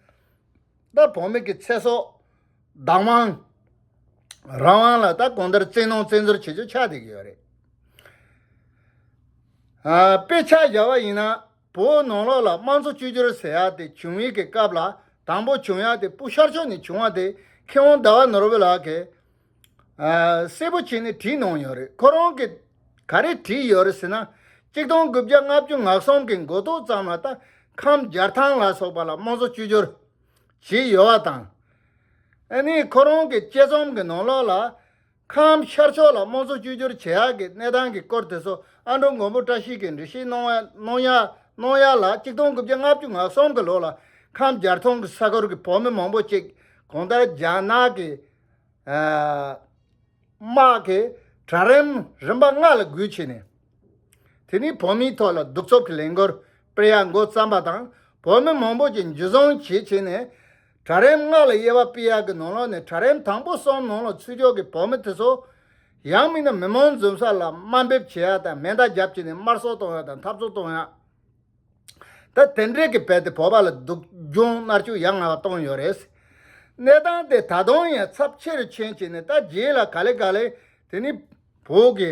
ད་བོད་མི་གི་ཚེ་སྲོག་བདག་དབང་རང་དབང་ལ་ད་གང་ལྟར་བཙན་གནོན་བཙན་འཛུལ་བྱེད་རྒྱུ་ཆགས་བསྡད་ཀྱི་ཡོད་རེད། ཨ་དཔེ་ཆ་བཞག་པ་ཡིན་ན་བོད་ནང་ལོགས་ལ་དམངས་གཙོ་བཅོས་བསྒྱུར་ཟེར་ཡག་དེ་བྱུང་བའི་གི་སྐབས་ལ་དང་པོ་བྱུང་ཡག་དེ་བོད་ཤར་ཕྱོགས་ནས་བྱུང་བ་དེ་མཁས་དབང་ཟླ་བ་ནོར་བུ་ལགས་ཀྱིས། ཨ་གསལ་པོ་བྱས་ནས་བྲིས་གནང་ཡོད་རེད། ཁོ་རང་གིས་ག་རེ་བྲིས་ཡོད་རེད་ཟེར་ན། གཅིག་སྟོང་དགུ་བརྒྱ་ལྔ་བཅུ་ང་གསུམ་གི་འགོ་ཐོག་ཙམ་ལ་ད་ཁམས་རྒྱལ་ཐང་ལ་སོགས་པ་ལ་དམངས་གཙོ་བཅོས་བསྒྱུར་བྱས་ཡོད་པ་དང་། ཨ་ནི་ཁོ་རང་གི་དཔྱད་རྩོམ་གི་ནང་ལོགས་ལ་ཁམས་ཤར་ཕྱོགས་ལ་དམངས་གཙོ་བཅོས་བསྒྱུར་བྱེད་ཡག་གི་གནས་སྟངས་ཀྱི་སྐོར་དེ་ཚོ་ཨ་འབྲུག་མགོན་པོ་བཀྲ་ཤིས་ཀྱིས་འགྲེལ་བཤད་གནང་བ་གནང་ཡ་གནང་ཡ་ལ་གཅིག་སྟོང་དགུ་བརྒྱ་ལྔ་བཅུ་ང་གསུམ་གི་ལོ་ལ་ཁམས་རྒྱལ་ཐང་གི་ས་ཁུལ་གྱི་བོད་མི་མང་པོ་ཅིག་གང་ལྟར་རྒྱ་ནག་གི་ཨ་དམག་གི་གྲལ་རིམ་རིམ་པ་ལྔ་ལ་བགོས་བྱས་ནས། དེ་ནས་བོད་མིའི་ཐོག་ལ་གདུག་རྩུབ་ཀྱི་ལས་འགུལ་སྤེལ་ཡ་འགོ་བརྩམས་པ་དང་ བོད་མི་མང་པོ་ཅིག་འཇུ་བཟུང་བྱེད་བྱས་ནས། གྲལ་རིམ་ལྔ་ལ་དབྱེ་བ་སྤེལ་ཡག་གི་ནང་ལོགས་ནས་གྲལ་རིམ་དང་པོ་གསུམ་ནང་ལ་ཚུད་ཕྱོགས་ཀྱི་བོད་མི་དེ་ཚོ། ཡང་མིན་ན་མི་མང་འཛོམས་ས་ལ་དམའ་འབེབས་བྱེད་ཡག་དང་མེ་མདའ་བརྒྱབ་བྱས་ནས་དམར་གསོད་གཏོང་ཡག་དང་འཐབ་རྩོད་གཏོང་ཡག་ད་དེ་འདྲས་ཀྱི་བར་དུ་བོད་པ་ལ་སྡུག་སྦྱོང་མནར་གཅོད་ཡ་ང་བ་བཏང་ཡོད་རེད། གནས་སྟངས་དེ་ད་དུང་ཡང་ཚབས་ཆེ་རུ་ཕྱིན་བྱས་ནས། ད་རྗེས་ལ་ག་ལེ་ག་ལེ་དེ་ནི་བོད་ཀྱི་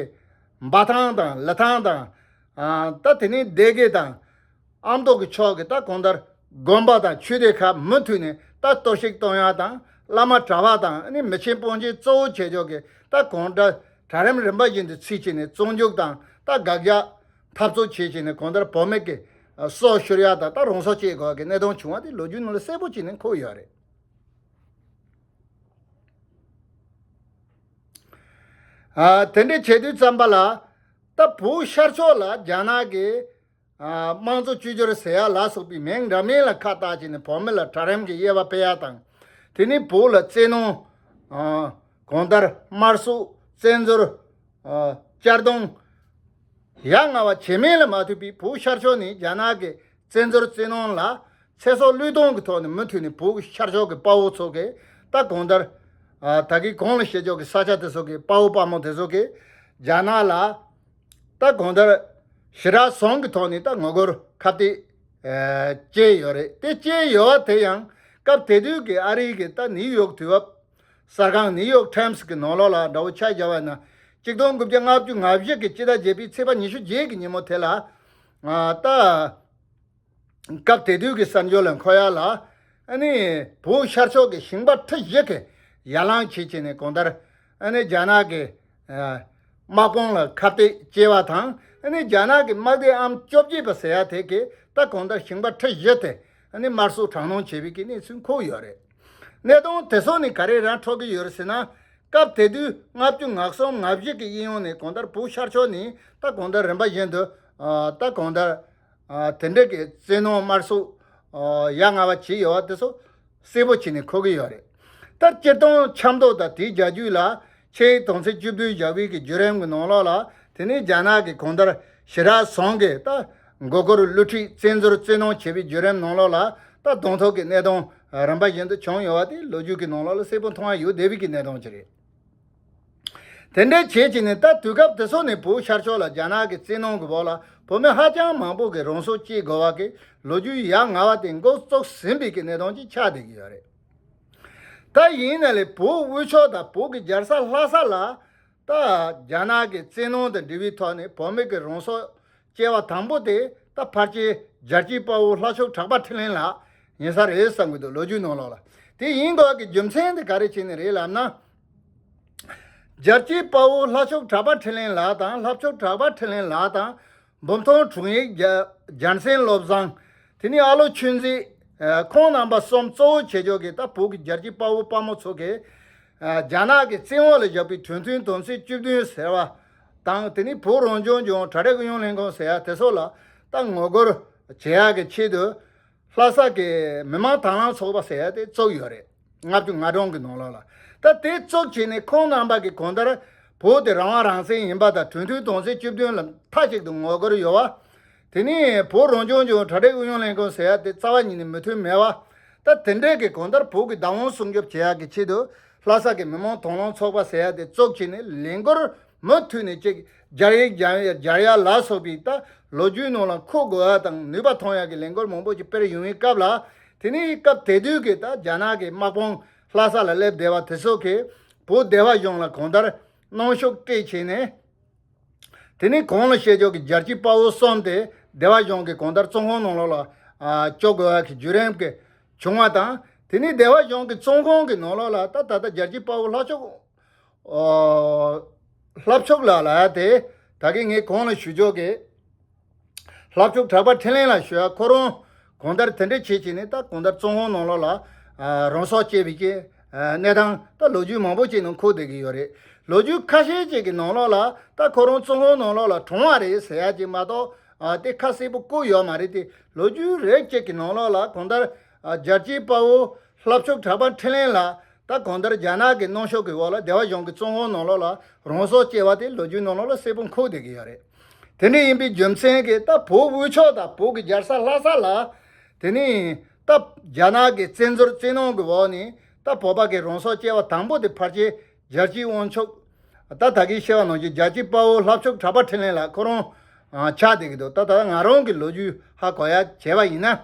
འབའ་ཐང་དང་ལི་ཐང་དང་། ཨ། ད་དེ་ནི་སྡེ་དགེ་དང་ཨ་མདོ་གི་ཕྱོགས་ཀྱི་ད་གང་ལྟར་དགོན་པ་དང་ཆོས་སྡེ་ཁག་མུ་མཐུད་ནས་ད་གཏོར་བཤིག་གཏོང་ཡག་དང་། བླ་མ་གྲྭ་པ་དང་ནི་མི་ཆེན་སྤུན་མཆེད་གཙོ་བོ་བྱེད་ཕྱོགས་ཀྱི་ད་གང་ལྟར་གྲལ་རིམ་རིམ་པ་བཞིན་དུ་ཚུད་བྱས་ནས་བཙོན་འཇུག་དང་ད་དགག་རྒྱག་འཐབ་རྩོད་བྱེད་བྱས་ནས་གང་ལྟར་བོད་མི་གི་སྲོག་ཤོར་ཡག་དང་ད་རང་སྲོག་བཅད་དགོས་ཀྱི་གནད་དོན་བྱུང་བ་དེ་ལོ་རྒྱུས་ནང་ལ་གསལ་པོ་བྱས་ནས་འཁོད་ཡོད་རེད། ཨ། དེ་འདྲ་བྱེད་དུས་ཙམ་པ་ལ་ད་བོད་ཤར་ཕྱོགས་ལ་རྒྱ་ནག་གི་ཨ། དམངས་གཙོ་བཅོས་བསྒྱུར་ཟེར་ཡག་ལ་སོགས་པའི་མིང་འདྲ་མིན་ལ་ཁ་བཏགས་བྱས་ནས་བོད་མི་ལ་གྲལ་རིམ་གྱི་དབྱེ་བ་སྤེལ་ཡག་དང་། དེ་ནི་བོད་ལ་བཙན་གནོན། ཨ། གང་ལྟར་དམར་གསོད། བཙན་འཛུལ། ཨ། གཅར་རྡུང་ཡ་ང་བ་བྱེད་མིན་ལ་མ་ལྟོས་པའི་བོད་ཤར་ཕྱོགས་ནས་རྒྱ་ནག་གི་བཙན་འཛུལ་བཙན་གནོན་ལ་ཚེ་སྲོག་བློས་གཏོང་གི་ཐོག་ནས་མུ་མཐུད་ནས་བོད་ཤར་ཕྱོགས་ཀྱི་དཔའ་བོ་ཚོ་གིས་ད་གང་ལྟར། ཨ། ད་གིན་གོང་ལ་བཤད་ཕྱོགས་ཀྱི་ས་ཆ་དེ་ཚོ་གི་དཔའ་བོ་དཔའ་མོ་དེ་ཚོ་གིས་རྒྱ་ནག་ལ་ད་གང་ལྟར་ཞི་དྲག་བཟང་གི་ཐོག་ནས་ད་ངོ་རྒོལ་ཁ་གཏད་བཅས་ཡོད་རེད། དེ་བཅས་ཡོད་པ་དེ་ཡང་སྐབས་དེ་དུས་ཀྱི་ཨ་རི་གི་ད་ནིའུ་ཡོག་དུས་བབ་གསར་ཁང་ནིའུ་ཡོག་ཊའིམ་སི་གི་ནང་ལོགས་ལ་འདྲ་བོ་ཆ་བཞག་པ་ན། ཆིག་སྟོང་དགུ་བརྒྱ་ལྔ་བཅུ་ང་བཞི་གི་སྤྱི་ཟླ་བརྒྱད་པའི་ཚེས་པ་ཉི་ཤུ་བརྒྱད་ཀྱི་ཉིན་མོ་དེ་ལ། ཨ། ད། སྐབས་དེ་དུས་ཀྱི་གསར་འགྱུར་ལ་འཁོད་ཡག་ལ། ཨ་ནི་བོད་ཤར་ཕྱོགས་ཀྱི་ཞིང་པ་ཁྲི་བཞི་གིས་ཡར་ལངས་བྱེད་བྱས་ནས་གང་ལྟར། ཨ་ནི་རྒྱ་ནག་གི། ཨ། དམག་དཔུང་ལ་ཁ་གཏད་བཅག་པ་དང་། ཨ་ནི་རྒྱ་ནག་གི་དམག་སྡེ་ཨམ་བཅོ་བརྒྱད་པ་ཟེར་ཡག་དེ་གིས་ད་གང་ལྟར་ཞིང་པ་ཁྲི་བཞི་དེ་ཨ་ནི་དམར་གསོད་དྲག་གནོན་བྱས་པའི་གི་གནས་ཚུལ་འཁོད་ཡོད་རེད། གནད་དོན་དེ་ཚོ་ནི་ག་རེ་རང་འཕྲོག་གི་ཡོད་རེད་ཟེར་ན། སྐབས་དེ་དུས་ལྔ་བཅུ་ང་གསུམ་ང་བཞི་གི་དབྱིན་ཡུལ་ནས་གང་ལྟར་བོད་ཤར་ཕྱོགས་ནས་ད་གང་ལྟར་རིམ་པ་བཞིན་དུ། ཨ། ད་གང་ལྟར། ཨ། དེ་འདྲ་གི་བཙན་གནོན་དམར་གསོད། ཨ། ཡ་ང་བ་བྱས་ཡོད་པ་དེ་ཚོ་གསལ་པོ་བྱས་ནས་འཁོད་ཀྱི་ཡོད་རེད། ད་སྤྱིར་བཏང་ཆབ་མདོ་དང་དེའི་རྒྱལ་རྒྱུད་ལ་ཆིག་སྟོང་དོན་ཚན་བཅུ་བདུན་བཞག་པའི་གི་བརྒྱུད་རིམ་གྱི་ནང་ལོགས་ལ། དེ་ནས་རྒྱ་ནག་གི་གང་ལྟར་ཞི་དྲག་བཟང་གི་ད་མགོ་སྐོར་བསླུ་ཁྲིད་བཙན་འཛུལ་བཙན་གནོན་བྱས་པའི་བརྒྱུད་རིམ་ནང་ལོགས་ལ་ད་དང་ཐོག་གི་གནད་དོན་རིམ་པ་བཞིན་དུ་བྱུང་ཡོད་པ་དེ་ལོ་རྒྱུས་ཀྱི་ནང་ལོགས་ལ་གསལ་པོ་མཐོང་ཡ་ཡོད་བསྡད་པའི་གི་གནད་དོན་ཅིག་རེད། དེ་འདྲའི་བྱས་བྱས་ནས་ད་དུས་སྐབས་དེ་ཚོ་ནས་བོད་ཤར་ཕྱོགས་ལ་རྒྱ་ནག་གི་བཙན་གནོན་གྱི་འོག་ལ་བོད་མི་ཧ་ཅང་མང་པོ་གིས་རང་སྲོག་བཅད་དགོས་པ་གི་ལོ་རྒྱུས་ཡ་ང་བ་དེ་འགོ་བཙུགས་ཟིན་པའི་གི་གནད་དོན་ཅིག་ཆགས་བསྡད་ཀྱི་ཡོད་རེད། ད་ཡིན་ན་ལས་བོད་དབུས་ཕྱོགས་དང་བོད་ཀྱི་རྒྱལ་ས་ལྷ་ས་ལ་ད་རྒྱ་ནག་གི་བཙན་གནོན་དང་འབྲེལ་བའི་ཐོག་ནས་བོད་མི་གི་རང་སྲོག་བཅད་པ་དང་པོ་དེ་ད་ཕལ་ཆེར་རྒྱལ་གཅེས་དཔའ་བོ་ལྷ་ཕྱོགས་གྲགས་པ་འཕྲིན་ལས་ལགས་ཡིན་ས་རེད་བསམ་གྱི་འདུག་ལོ་རྒྱུས་ནང་ལོགས་ལ། དེ་ཡིན་དགོས་ཀྱི་རྒྱུ་མཚན་དེ་ག་རེ་བྱས་ནས་རེད་ལབ་ན། རྒྱལ་གཅེས་དཔའ་བོ་ལྷ་ཕྱོགས་གྲགས་པ་འཕྲིན་ལས་ལགས་དང་། ལྷ་ཕྱོགས་གྲགས་པ་འཕྲིན་ལས་ལགས་དང་། འབུམ་ཐང་དྲུང་ཡིག་རྒྱ་རྒྱལ་མཚན་བློ་བཟང་། དེ་ནས་ཨ་ལོ་ཆོས་མཛད། ཨ། ཁོང་རྣམ་པ་གསུམ་གཙོ་བོ་བྱེད་ཕྱོགས་ཀྱི་ད་བོད་ཀྱི་རྒྱལ་གཅེས་དཔའ་བོ་དཔའ་མོ་ཚོ་གིས། ཨ། རྒྱ་ནག་གི་བཙན་འོག་ལ་བཞག་པའི་གྲོས་མཐུན་དོན་ཚན་བཅུ་བདུན་ཟེར་བ་དང་། དེ་ནས་བོད་རང་སྐྱོང་ལྗོངས་གྲ་སྒྲིག་ཨུ་ཡོན་ལྷན་ཁང་ཟེར་ཡ་དེ་ཚོ་ལ་ད་ངོ་རྒོལ་བྱེད་ཡག་གི་ཆེད་དུ། ལྷ་ས་གི་མི་མང་དྭང་བླངས་ཚོགས་པ་ཟེར་ཡ་དེ་བཙུགས་ཡོད་རེད། ལྔ་བཅུ་ང་གྲངས་ཀྱི་ནང་ལོགས་ལ། ད་དེ་བཙུགས་བྱས་ནས་ཁོང་རྣམ་པ་གིས་གང་ལྟར་བོད་དེ་རང་དབང་རང་བཙན་ཡིན་པ་དང་། གྲོས་མཐུན་དོན་ཚན་བཅུ་བདུན་ལ་མཐའ་གཅིག་ཏུ་ངོ་རྒོལ་ཡོད་པ། དེ་ནས་བོད་རང་སྐྱོང་ལྗོངས་གྲ་སྒྲིག་ཨུ་ཡོན་ལྷན་ཁང་ཟེར་ཡ་དེ་རྩ་བ་ཉིད་ནས་མོས་མཐུན་མེད་པ། ད་དེ་འདྲས་ཀྱི་གང་ལྟར་བོད་ཀྱི་བདག་དབང་སྲུང་སྐྱོབ་བྱེད་ཡག་གི་ཆེད་དུ་ལྷ་ས་གི་མི་མང་དྭང་བླངས་ཚོགས་པ་ཟེར་ཡ་དེ་བཙུགས་བྱས་ནས་ལས་འགུལ་མུ་མཐུད་ནས་ཅིག་སྦྱར་ཡིག་སྦྱར་ཡ་སྦྱར་ཡ་ལ་སོགས་པའི་ད་ལོ་རྒྱུས་ནང་ལ་འཁོད་དགོས་ཡ་དང་ནུས་པ་ཐོན་ཡ་གི་ལས་འགུལ་མང་པོ་ཅིག་སྤེལ་ཡོང་བའི་སྐབས་ལ། དེ་ནས་སྐབས་དེ་དུས་ཀྱི་ད་རྒྱ་ནག་གི་དམག་དཔུང་ལྷ་ས་ལ་སླེབས་བསྡད་པ་དེ་ཚོ་གིས་བོད་སྡེ་བ་གཞུང་ལ་གང་ལྟར་གནོན་ཤུགས་སྤྲད་བྱས་ནས། དེ་ནས་གོང་ལ་བཤད་ཕྱོགས་ཀྱི་རྒྱལ་གཅེས་དཔའ་བོ་གསུམ་དེ་སྡེ་བ་གཞུང་གི་གང་ལྟར་བཙོན་ཁང་ནང་ལོགས་ལ། ཨ། བཅུག་དགོས་ཡ་གི་བརྒྱུད་རིམ་གྱི་བྱུང་བ་དང་། དེ་ནས་སྡེ་བ་གཞུང་གི་བཙོན་ཁང་གི་ནང་ལོགས་ལ་ད་ད་ལྟ་རྒྱལ་གཅེས་དཔའ་བོ་ལྷ་ཕྱོགས། ཨོ། ལྷ་ཕྱོགས་ལགས་ལ་ཡ་དེ་ད་གིན་ངས་གོང་ལ་ཞུ་ཕྱོགས་ཀྱི་ལྷ་ཕྱོགས་གྲགས་པ་འཕྲིན་ལས་ལགས་ཞུ་ཡ། ཁོ་རང་གང་ལྟར་དེ་འདྲ་བྱེད་བྱས་ནས་ད་གང་ལྟར་བཙོན་ཁང་ནང་ལོགས་ལ། ཨ། རང་སྲོག་བཅད་པའི་གི། ཨ། གནས་སྟངས་ད་ལོ་རྒྱུས་མང་པོ་ཅིག་ནང་འཁོད་བསྡད་ཀྱི་ཡོད་རེད། ལོ་རྒྱུས་ཁ་ཤས་ཅིག་གི་ནང་ལོགས་ལ་ད་ཁོ་རང་བཙོན་ཁང་ནང་ལོགས་ལ་གྲོངས་པ་རེད་ཟེར་ཡ་ཅིག་མ་གཏོགས། ཨ། དེ་ཁ་གསལ་པོ་བཀོད་ཡོད་མ་རེད་དེ། ལོ་རྒྱུས་རེ་ཅིག་གི་ནང་ལོགས་ལ་གང་ལྟར། ཨ། རྒྱལ་གཅེས་དཔའ་བོ་ལྷ་ཕྱོགས་གྲགས་པ་འཕྲིན་ལས་ལགས་ད་གང་ལྟར་རྒྱ་ནག་གི་གནོན་ཤུགས་ཀྱི་འོག་ལ་སྡེ་བ་གཞུང་གི་བཙོན་ཁང་ནང་ལོགས་ལ་རང་སྲོག་བཅད་པ་དེ་ལོ་རྒྱུས་ནང་ལོགས་ལ་གསལ་པོ་འཁོད་བསྡད་ཀྱི་ཡོད་རེད། དེ་འདྲ་ཡིན་པའི་རྒྱུ་མཚན་གྱིས་ད་བོད་དབུས་ཕྱོགས་དང་བོད་ཀྱི་རྒྱལ་ས་ལྷ་ས་ལ། དེ་ནས་ད་རྒྱ་ནག་གི་བཙན་འཛུལ་བཙན་གནོན་གྱི་འོག་ནས་ད་བོད་པ་གི་རང་སྲོག་བཅད་པ་དང་པོ་དེ་ཕལ་ཆེར་རྒྱལ་སྤྱིའི་དབང་ཕྱུག་ད་ད་གིན་བཤད་པ་ནང་བཞིན་རྒྱལ་སྤྱིའི་དཔའ་བོ་ལྷ་ཕྱུག་གྲགས་པ་འཕྲིན་ལས་ལགས་ཁོ་རང་ཨ་ཆགས་བསྡད་ཀྱི་འདུག་ད་ད་ང་རང་གི་ལོ་རྒྱུས་ཧ་གོ་ཡ་བྱས་པ་ཡིན་ན།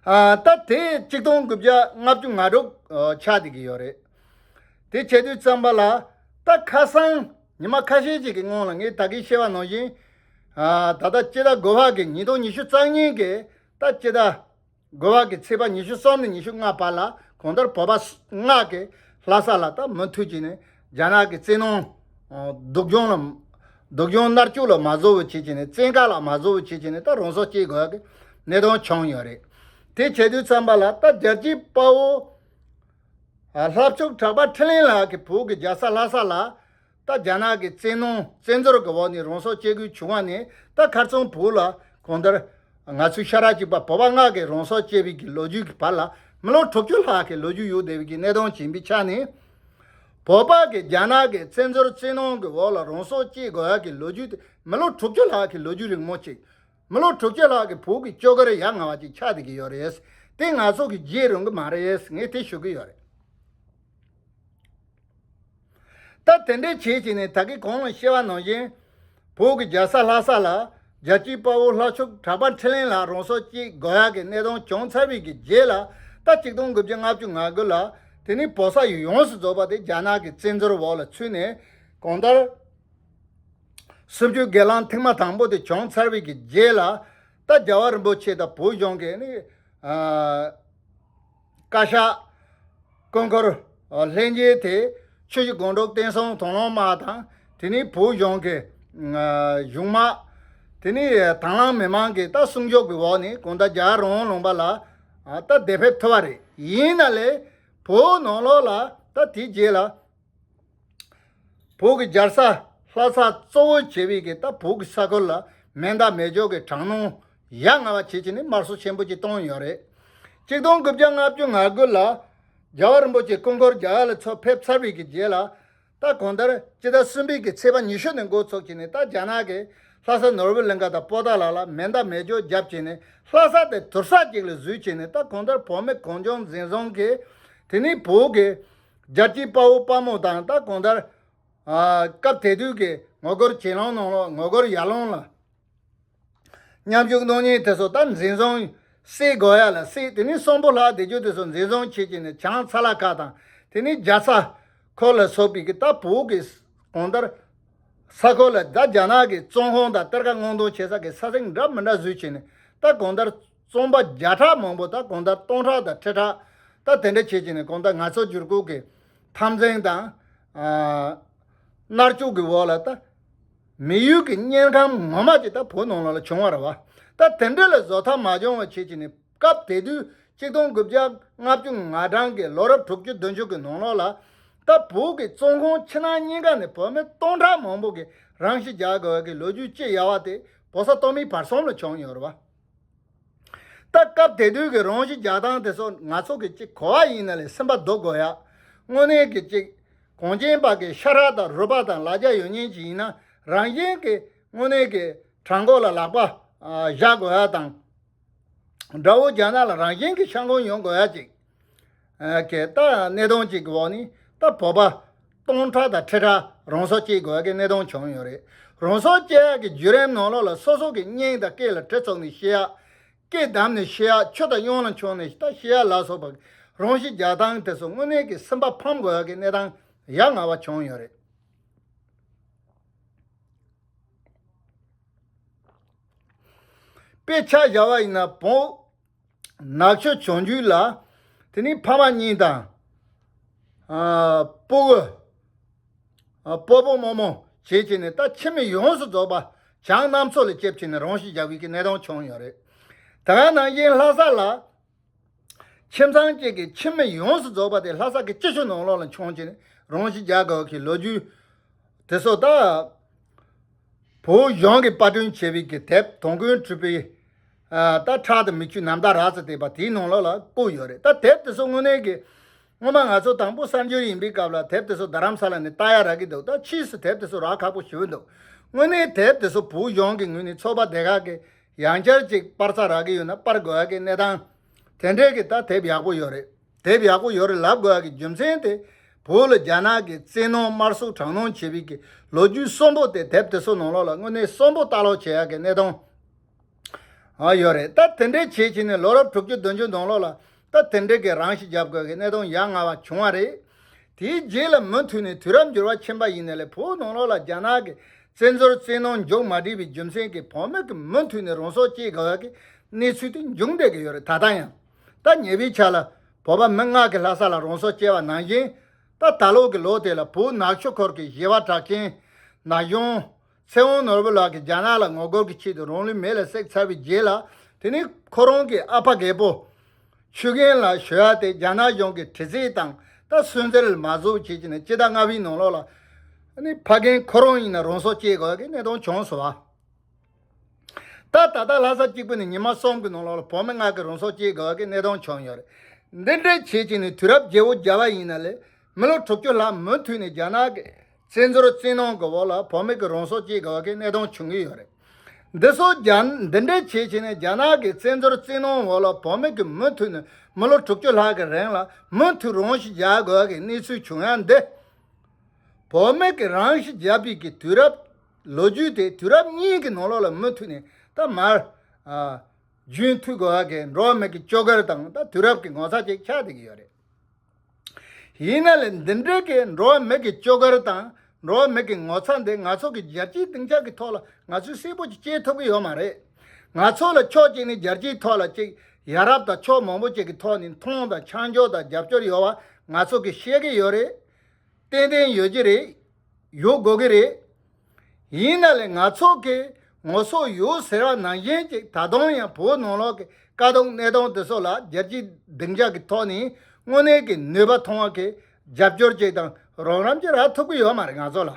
ཨ་ད་དེ་གཅིག་སྟོང་དགུ་བརྒྱ་ལྔ་བཅུ་ང་དྲུག་ཨ་ཆགས་བསྡད་ཀྱི་ཡོད་རེད། དེ་བྱེད་དུས་ཙམ་པ་ལ་ད་ཁ་སང་ཉི་མ་ཁ་ཤས་ཅིག་གི་སྔོན་ལ་ངས་ད་གིན་བཤད་པ་ནང་བཞིན་ཨ་ད་ལྟ་སྤྱི་ཟླ་དགུ་པ་གི་ཉིས་སྟོང་ཉི་ཤུ་རྩ་གཉིས་ཀྱི་ད་སྤྱི་ཟླ་དགུ་པ་གི་ཚེས་པ་ཉི་ཤུ་གསུམ་ནས་ཉི་ཤུ་ལྔ་བར་ལ་གང་ལྟར་བོད་པ་ལྔ་གིས་ལྷ་ས་ལ་ད་མུ་མཐུད་ཀྱིས་ནས་རྒྱ་ནག་གི་བཙན་གནོན་སྡུག་སྦྱོང་ལ་སྡུག་སྦྱོང་མནར་གཅོད་ལ་མ་བཟོ་བའི་ཆེད་ཀྱིས་ནས་བཙན་བཀག་ལ་མ་བཟོ་བའི་ཆེད་ཀྱིས་ནས་ད་རང་སྲོག་བཅད་དགོས་ཀྱི་གནད་དོན་བྱུང་ཡོད་རེད། དེ་བྱེད་དུས་ཙམ་པ་ལ་ད་རྒྱལ་སྤྱིའི་དཔའ་བོ་ལྷ་ཕྱུག་གྲགས་པ་འཕྲིན་ལས་ལགས་ཀྱི་བོད་ཀྱི་རྒྱལ་ས་ལྷ་ས་ལ་ད་རྒྱ་ནག་གི་བཙན་གནོན་བཙན་འཛུལ་གྱི་འོག་ནས་རང་སྲོག་བཅད་དགོས་བྱུང་བ་ནས་ད་ཁ་རྩང་བོད་ལ་གང་ལྟར་ང་ཚོའི་ཤ་ཁྲག་གཅིག་པ་བོད་པ་ལྔ་གིས་རང་སྲོག་བཅད་པའི་གི་ལོ་རྒྱུས་ཀྱི་བར་ལ་མི་ལོ་དྲུག་ཅུ་ལྷག་གི་ལོ་རྒྱུས་ཡོད་བསྡད་པའི་གི་གནད་དོན་ཅིག་ཡིན་པའི་ཆ་ནས། བོད་པ་གིས་རྒྱ་ནག་གི་བཙན་འཛུལ་བཙན་གནོན་གྱི་འོག་ལ་རང་སྲོག་བཅད་དགོས་ཡག་གི་ལོ་རྒྱུས་དེ་མི་ལོ་དྲུག་ཅུ་ལྷག་གི་ལོ་རྒྱུས་རིང་མོ་ཅིག་མི་ལོ་དྲུག་ཅུ་ལྷག་གི་བོད་ཀྱི་སྐྱོ་གར་ཡ་ང་བ་ཅིག་ཆགས་བསྡད་ཀྱི་ཡོད་རེད། དེ་ང་ཚོ་གིས་བརྗེད་རུང་གི་མ་རེད། ངས་དེ་ཞུ་གི་ཡོད་རེད། ད་དེ་འདྲའི་བྱེད་བྱས་ནས་ད་གིན་གོང་ལ་བཤད་པ་ནང་བཞིན། བོད་ཀྱི་རྒྱལ་ས་ལྷ་ས་ལ་རྒྱལ་གཅེས་དཔའ་བོ་ལྷ་ཕྱུག་གྲགས་པ་འཕྲིན་ལས་ལགས་རང་སྲོག་བཅད་དགོས་ཡག་གི་གནད་དོན་བྱུང་ཚར་བའི་གི་རྗེས་ལ། ད་གཅིག་སྟོང་དགུ་བརྒྱ་ལྔ་བཅུ་ང་དགུ་ལ་དེ་ནས་བོད་ས་ཡོངས་སུ་རྫོགས་པ་དེ་རྒྱ་ནག་གི་བཙན་འཛུལ་འོག་ལ་ཚུད་ནས་གང་ལྟར། སུམ་ཅུ་སྒེར་ལངས་ཐེངས་མ་དང་པོ་དེ་བྱུང་ཚར་བའི་གི་རྗེས་ལ། ད་རྒྱལ་བ་རིན་པོ་ཆེ་དང་བོད་གཞུང་གིས་ནི་ཨ་བཀའ་ཤག་སྐུ་འཁོར་ལྷན་རྒྱས་དེ་ཆུ་བཞི་སྒང་དྲུག་བསྟན་སྲུང་དང་བླངས་དམག་དང་དེ་ནས་བོད་གཞུང་གི་གཞུང་དམག་དེ་ནས་དང་བླངས་མི་མང་གི་ད་སྲུང་སྐྱོབ་ཀྱི་འོག་ནས་གང་ལྟར་རྒྱལ་བ་རང་དབང་ལུང་པ་ལ་ད་བདེ་ཕེབས་ཐུབ་པ་རེད། ཡིན་ན་ལས་བོད་ནང་ལོགས་ལ་ད་དེའི་རྗེས་ལ། བོད་ཀྱི་རྒྱལ་ས་ལྷ་ས་གཙོ་བོ་བྱས་པའི་གི་ད་བོད་ཀྱི་ས་ཁུལ་ལ་མེ་མདའ་མེ་སྒྱོགས་ཀྱི་དྲག་གནོན་ཡ་ང་བ་བྱེད་ཀྱི་ནི་དམར་གསོད་ཆེན་པོ་ཅིག་བཏང་ཡོད་རེད། གཅིག་སྟོང་དགུ་བརྒྱ་ལྔ་བཅུ་ང་དགུ་ལ་རྒྱལ་བ་རིན་པོ་ཆེ་སྐུ་འཁོར་རྒྱ་གར་ལ་ཚུར་ཕེབས་ཚར་བའི་གི་རྗེས་ལ། ད་གང་ལྟར་སྤྱི་ཟླ་གསུམ་པའི་གི་ཚེས་པ་ཉི་ཤུ་ནས་འགོ་ཚུགས་ཀྱི་ནི་ད་རྒྱ་ནག་གི་ལྷ་ས་ནོར་བུ་གླིང་ག་དང་པོ་ཏཱ་ལ་ལ་མེ་མདའ་མེ་སྒྱོགས་བརྒྱབ་ཀྱི་ནི་ལྷ་ས་དེ་དུར་ས་ཅིག་ལ་བཟོས་ཀྱི་ནི་ད་གང་ལྟར་བོད་མི་གངས་ལྗོངས་འཛིན་བཟུང་གི་དེ་ནི་བོད་ཀྱི་རྒྱལ་གཅེས་དཔའ་བོ་དཔའ་མོ་དང་ད་གང་ལྟར། ཨ་སྐབས་དེ་དུས་ཀྱི་ངོ་རྒོལ་གྱེན་ལངས་ནང་ལོགས་ངོ་རྒོལ་ཡར་ལངས་ལ། མཉམ་ཞུགས་གནང་མཁན་དེ་ཚོ་ད་འཛིན་བཟུང་བསད་དགོས་ཡ་ལ་བསད། དེ་ནས་གསོན་པོ་ལྷག་བསྡད་རྒྱུ་དེ་ཚོ་འཛིན་བཟུང་བྱེད་ཀྱི་ནས་བྱང་ཚ་ལ་ཁ་དང་དེ་ནས་རྒྱ་ཚ་ཁོ་ལ་སོགས་པའི་གི་ད་བོད་ཀྱི་གང་ལྟར་ས་ཁུལ་ལ་ད་རྒྱ་ནག་གི་བཙོན་ཁང་དང་གཏེར་ཁ་སྔོག་འདོན་བྱེད་ས་གི་ས་ཚིགས་འདྲ་མི་འདྲ་བཟོས་བྱས་ནས་ད་གང་ལྟར་བཙོན་པ་བརྒྱ་ཕྲག་མང་པོ་ད་གང་ལྟར་སྟོང་ཕྲག་དང་ཁྲི་ཕྲག་ད་དེ་འདྲ་བྱེད་ཀྱི་ནས་གང་ལྟར་ང་ཚོ་བསྒྱུར་བཀོད་ཀྱི་འཐབ་འཛིང་དང་ཨ་མནར་གཅོད་ཀྱི་འོག་ལ་ད་མི་ཡུལ་གྱི་དམྱལ་ཁམས་ངོ་མ་ཅིག་ད་བོད་ནང་ལ་བྱུང་བ་རེད་བ། ད་དེ་འདྲ་ལ་བཟོ་ཐབས་མ་བྱུང་བ་བྱེད་ཀྱི་ནས་སྐབས་དེ་དུས་གཅིག་སྟོང་དགུ་བརྒྱ་ལྔ་བཅུ་ང་གྲངས་ཀྱི་ལོ་རབས་དྲུག་ཅུ་བདུན་ཅུ་གི་ནང་ལོགས་ལ་ད་བོད་ཀྱི་བཙོན་ཁང་ཕྱི་ནང་གཉིས་ཀ་ནས་བོད་མི་སྟོང་ཕྲག་མང་པོ་གིས་རང་ཤི་རྒྱག་དགོས་པའི་གི་ལོ་རྒྱུས་ཅི་ཡོད་པ་དེ་བོད་ས་སྟོད་སྨད་བར་གསུམ་ལ་བྱུང་ཡོད་རེད་བ། ད་སྐབས་དེ་དུས་ཀྱི་རང་ཤི་རྒྱག་སྟངས་དེ་ཚོ་ང་ཚོ་གི་ཅིག་གོ་བ་ཡིན་ན་ལས་སེམས་པ་སྡུག་དགོས་ཡ། དངོས་གནས་ཀྱི་ཅིག་གངས་ཅན་པ་གི་ཤ་ཁྲག་དང་རུས་པ་དང་ལ་རྒྱ་ཡོད་མཁན་ཅིག་ཡིན་ན་རང་བཞིན་གྱི་དངོས་གནས་ཀྱི་བྲང་ཁོག་ལ་ལག་པ་ཨ་བཞག་དགོས་ཡ་དང་། དགྲ་བོ་རྒྱ་ནག་ལ་རང་བཞིན་གྱི་ཤ་འཁོན་ཡོང་དགོས་ཡ་ཅིག་ཨ་གི་ད་གནད་དོན་གཅིག་གི་འོག་ནས་ད་བོད་པ་སྟོང་ཕྲག་དང་ཁྲི་ཕྲག་རང་སྲོག་བཅད་དགོས་ཡ་གི་གནད་དོན་བྱུང་ཡོད་རེད། རང་སྲོག་བཅད་ཡ་གི་བརྒྱུད་རིམ་ནང་ལོགས་ལ་སོ་སོ་གི་སྙིང་དང་སྐེ་ལ་གྲི་བཙུགས་ནས་ཤི་ཡ། སྐེ་བསྡམས་ནས་ཤི་ཡ། ཆུ་དང་གཡང་ལ་མཆོང་ནས་ད་ཤི་ཡ་ལ་སོགས་པ་རང་ཤི་རྒྱག་སྟངས་དེ་ཚོ་དངོས་གནས་ཀྱི་སེམས་པ་ཕམ་དགོས་ཡ་གི་གནས་སྟངས་ཡ་ང་བ་བྱུང་ཡོད་རེད། དཔེ་ཆ་བཞག་པ་ཡིན་ན་བོད་ནག་ཆུ་བྱང་རྒྱུད་ལ་དེ་ནི་ཕ་མ་གཉིས་དང་ཨ་སྤུ་གུ་ཨ་སྤོ་བོ་རྨོ་མོ་བྱེད་བྱས་ནས་ད་ཁྱིམ་མི་ཡོངས་སུ་རྫོགས་པ་བྱང་གནམ་མཚོ་ལ་ལྕེབ་བྱས་ནས་རང་ཤི་རྒྱག་པའི་གི་གནད་དོན་བྱུང་ཡོད་རེད། ད་ག་ནང་བཞིན་ལྷ་ས་ལ་ཁྱིམ་ཚང་གཅིག་གི་ཁྱིམ་མི་ཡོངས་སུ་རྫོགས་པ་དེ་ལྷ་ས་གི་སྤྱི་ཆུ་ནང་ལོགས་ལ་མཆོང་བྱས་ནས་རང་ཤི་རྒྱག་དགོས་ཀྱི་ལོ་རྒྱུས་དེ་ཚོ་ད་བོད་གཞུང་གིས་པར་སྐྲུན་བྱས་པའི་གི་དེབ་དོན་ཀུན་གྲུབ་པའི་ཨ་ད་ཁྲག་དང་མིག་ཆུ་ནམ་ཟླ་རགས་ཙམ་བལྟས་པ་དེའི་ནང་ལོགས་ལ་བཀོད་ཡོད་རེད། ད་དེབ་དེ་ཚོ་དངོས་གནས་ཀྱི་སྔོན་མ་ང་ཚོ་དང་པོ་གསར་འགྱུར་ཡིན་པའི་སྐབས་ལ་དེབ་དེ་ཚོ་རྡ་རམ་ས་ལ་ནས་ལྟ་ཡ་རག་གི་འདུག་ད་ཕྱིས་སུ་དེབ་དེ་ཚོ་རག་ཁག་པོ་ཞེ་པོ་འདུག་དངོས་གནས་དེབ་དེ་ཚོ་བོད་གཞུང་གི་ངོས་ནས་ཚོགས་པ་སྡེ་ཁག་གི་ ཡང་བསྐྱར་ཅིག་སྤར་ས་རག་གི་ཡོད་ན་སྤར་དགོས་ཡ་གི་གནས་སྟངས་དེ་འདྲའི་གི་ད་དེབ་ཡག་པོ་ཡོད་རེད། དེབ་ཡག་པོ་ཡོད་རེད་ལབ་དགོས་ཡ་གི་རྒྱུ་མཚན་དེ། བོད་ལ་རྒྱ་ནག་གིས་བཙན་གནོན་དམར་གསོད་དྲག་གནོན་བྱས་པའི་གི་ལོ་རྒྱུས་གསོན་པོ་དེ་དེབ་དེ་ཚོ་ནང་ལོགས་ལ་དངོས་གནས་གསོན་པོ་ལྟ་ཀློག་བྱེད་ཡ་གི་གནས་སྟངས་ཨ་ཡོད་རེད། ད་དེ་འདྲའི་བྱེད་བྱས་ནས་ལོ་རབས་དྲུག་ཅུ་བདུན་ཅུ་ནང་ལོགས་ལ་ད་དེ་འདྲའི་གི་རང་ཤི་བརྒྱབ་དགོས་གི་གནས་སྟངས་ཡ་ང་བ་བྱུང་བ་རེད། དེའི་རྗེས་ལ་མུ་མཐུད་ནས་དུས་རབས་འགྱུར་བ་ཕྱིན་པ་ཡིན་ནའི་ལས་བོད་ནང་ལོགས་ལ་རྒྱ་ནག་གི་བཙན་འཛུལ་བཙན་གནོན་མཇུག་མ་སྒྲིལ་བའི་རྒྱུ་མཚན་གྱིས་བོད་མི་གི་མུ་མཐུད་ནས་རང་སྲོག་བཅད་དགོས་ཡ་གི་གནས་ཚུལ་དེ་འབྱུང་བསྡད་ཀྱི་ཡོད་རེད། ད་ལྟ་ཡང་ད་ཉེ་བའི་ཆར་ལ་བོད་པ་མི་ལྔ་གི་ལྷ་ས་ལ་རང་སྲོག་བཅད་པ་ནང་བཞིན། ད་ད་ལོ་གི་ལོ་དེ་ལ་བོད་ནག་ཆུ་ཁུལ་གྱི་བཞི་པ་གྲགས་ཅན་ན་གཞོན་ཚེ་དབང་ནོར་བུ་ལགས་ཀྱིས་རྒྱ་ནག་ལ་ངོ་རྒོལ་གྱི་ཆེད་དུ་རང་ལུས་མེ་ལ་བསྲེགས་ཚར་བའི་རྗེས་ལ། དེ་ནི་ཁོ་རང་གི་ཨ་ཕ་རྒད་པོ་ཆོས་རྒན་ལ་ཞུ་ཡ་དེ་རྒྱ་ནག་གཞུང་གིས་དྲི་རྩད་དང་ད་སུན་གཙེར་ལ་མ་བཟོ་བྱེད་ཀྱི་ནས་སྤྱི་ཟླ་ལྔ་པའི་ནང་ལོགས་ལ་ནི་ཕ་རྒན་ཁོ་རང་ཡིན་ན་རང་སྲོག་བཅད་དགོས་ཀྱི་གནས་སྟངས་བྱུང་སོང་བ། ད་ད་ལྟ་ལྷ་ས་གཅིག་པུ་ནས་ཉི་མ་གསུམ་གྱི་ནང་ལོགས་ལ་བོད་མི་ལྔ་གིས་རང་སྲོག་བཅད་དགོས་ཀྱི་གནས་སྟངས་བྱུང་ཡོད་རེད། འདི་འདྲའི་བྱེད་ཀྱི་ནས་དུས་རབས་བརྗེ་བོ་བརྒྱབ་པ་ཡིན་ན་ལས་མི་ལོ་དྲུག་ཅུ་ལྷག་མུ་མཐུད་ནས་རྒྱ་ནག་གི་བཙན་འཛུལ་བཙན་གནོན་གྱི་འོག་ལ་བོད་མི་གིས་རང་སྲོག་བཅད་དགོས་ཀྱི་གནས་སྟངས་བྱུང་གི་ཡོད་རེད། འདི་ཚོ་རྒྱ་འདི་འདྲའི་བྱེད་བྱས་ནས་རྒྱ་ནག་གི་བཙན་འཛུལ་བཙན་གནོན་འོག་ལ་བོད་མི་གིས་མུ་མཐུད་ནས་མི་ལོ་དྲུག་ཅུ་ལྷག་གི་རིང་ལ་མུ་མཐུད་རང་ཤི་རྒྱག་དགོས་ཀྱི་གནས་ཚུལ་བྱུང་ཡ་འདི། བོད་མི་གིས་རང་ཤི་བརྒྱབ་པའི་གི་དུས་རབས་ལོ་རྒྱུས་དེ་དུས་རབས་གཉིས་ཀྱི་ནང་ལོགས་ལ་མུ་མཐུད་ནས་ད་མར་ཨ་རྒྱུན་མཐུད་དགོས་པ་གི་འགྲོ་བ་མི་གི་སྐྱོ་གར་དང་ད་དུས་རབས་ཀྱི་ངོ་ཚ་ཅིག་ཆགས་བསྡད་ཀྱི་ཡོད་རེད། ཡིན་ན་ལས་འདི་འདྲའི་གི་འགྲོ་བ་མི་གི་སྐྱོ་གར་དང་འགྲོ་བ་མི་གི་ངོ་ཚ་འདི་ང་ཚོ་གི་རྒྱལ་སྤྱིའི་སྡིངས་ཆ་གི་ཐོག་ལ་ང་ཚོས་གསལ་པོ་ཅིག་བྱེད་ཐུབ་ཀྱི་ཡོད་མ་རེད། ང་ཚོ་ལ་ཕྱོགས་གཅིག་ནས་རྒྱལ་སྤྱིའི་ཐོག་ལ་ཅིག་ཡ་རབས་དང་ཕྱོགས་མང་པོ་ཅིག་གི་ཐོག་ནས་མཐོང་དང་ཆ་འཇོག་དང་རྒྱབ་སྐྱོར་ཡོད་པ་ང་ཚོ་གི་ཤེས་ཀྱི་ཡོད་རེད། ཏན་ཏན་ཡོད་ཀྱི་རེད། ཡོད་དགོས་ཀྱི་རེད། ཡིན་ན་ལས་ང་ཚོ་གི་ངོ་སོ་ཡོད་ཟེར་བ་ནང་བཞིན་ཅིག་ད་དུང་ཡང་བོད་ནང་ལོགས་ཀྱི་དཀའ་སྡུག་གནས་སྟངས་དེ་ཚོ་ལ་རྒྱལ་སྤྱིའི་སྡིངས་ཆ་གི་ཐོག་ནས་དངོས་གནས་ཀྱི་ནུས་པ་ཐོང་བ་གི་རྒྱབ་སྐྱོར་ཅིག་དང་རོགས་རམ་ཅིག་རག་ཐུབ་ཀྱི་ཡོད་མ་རེད་ང་ཚོ་ལ།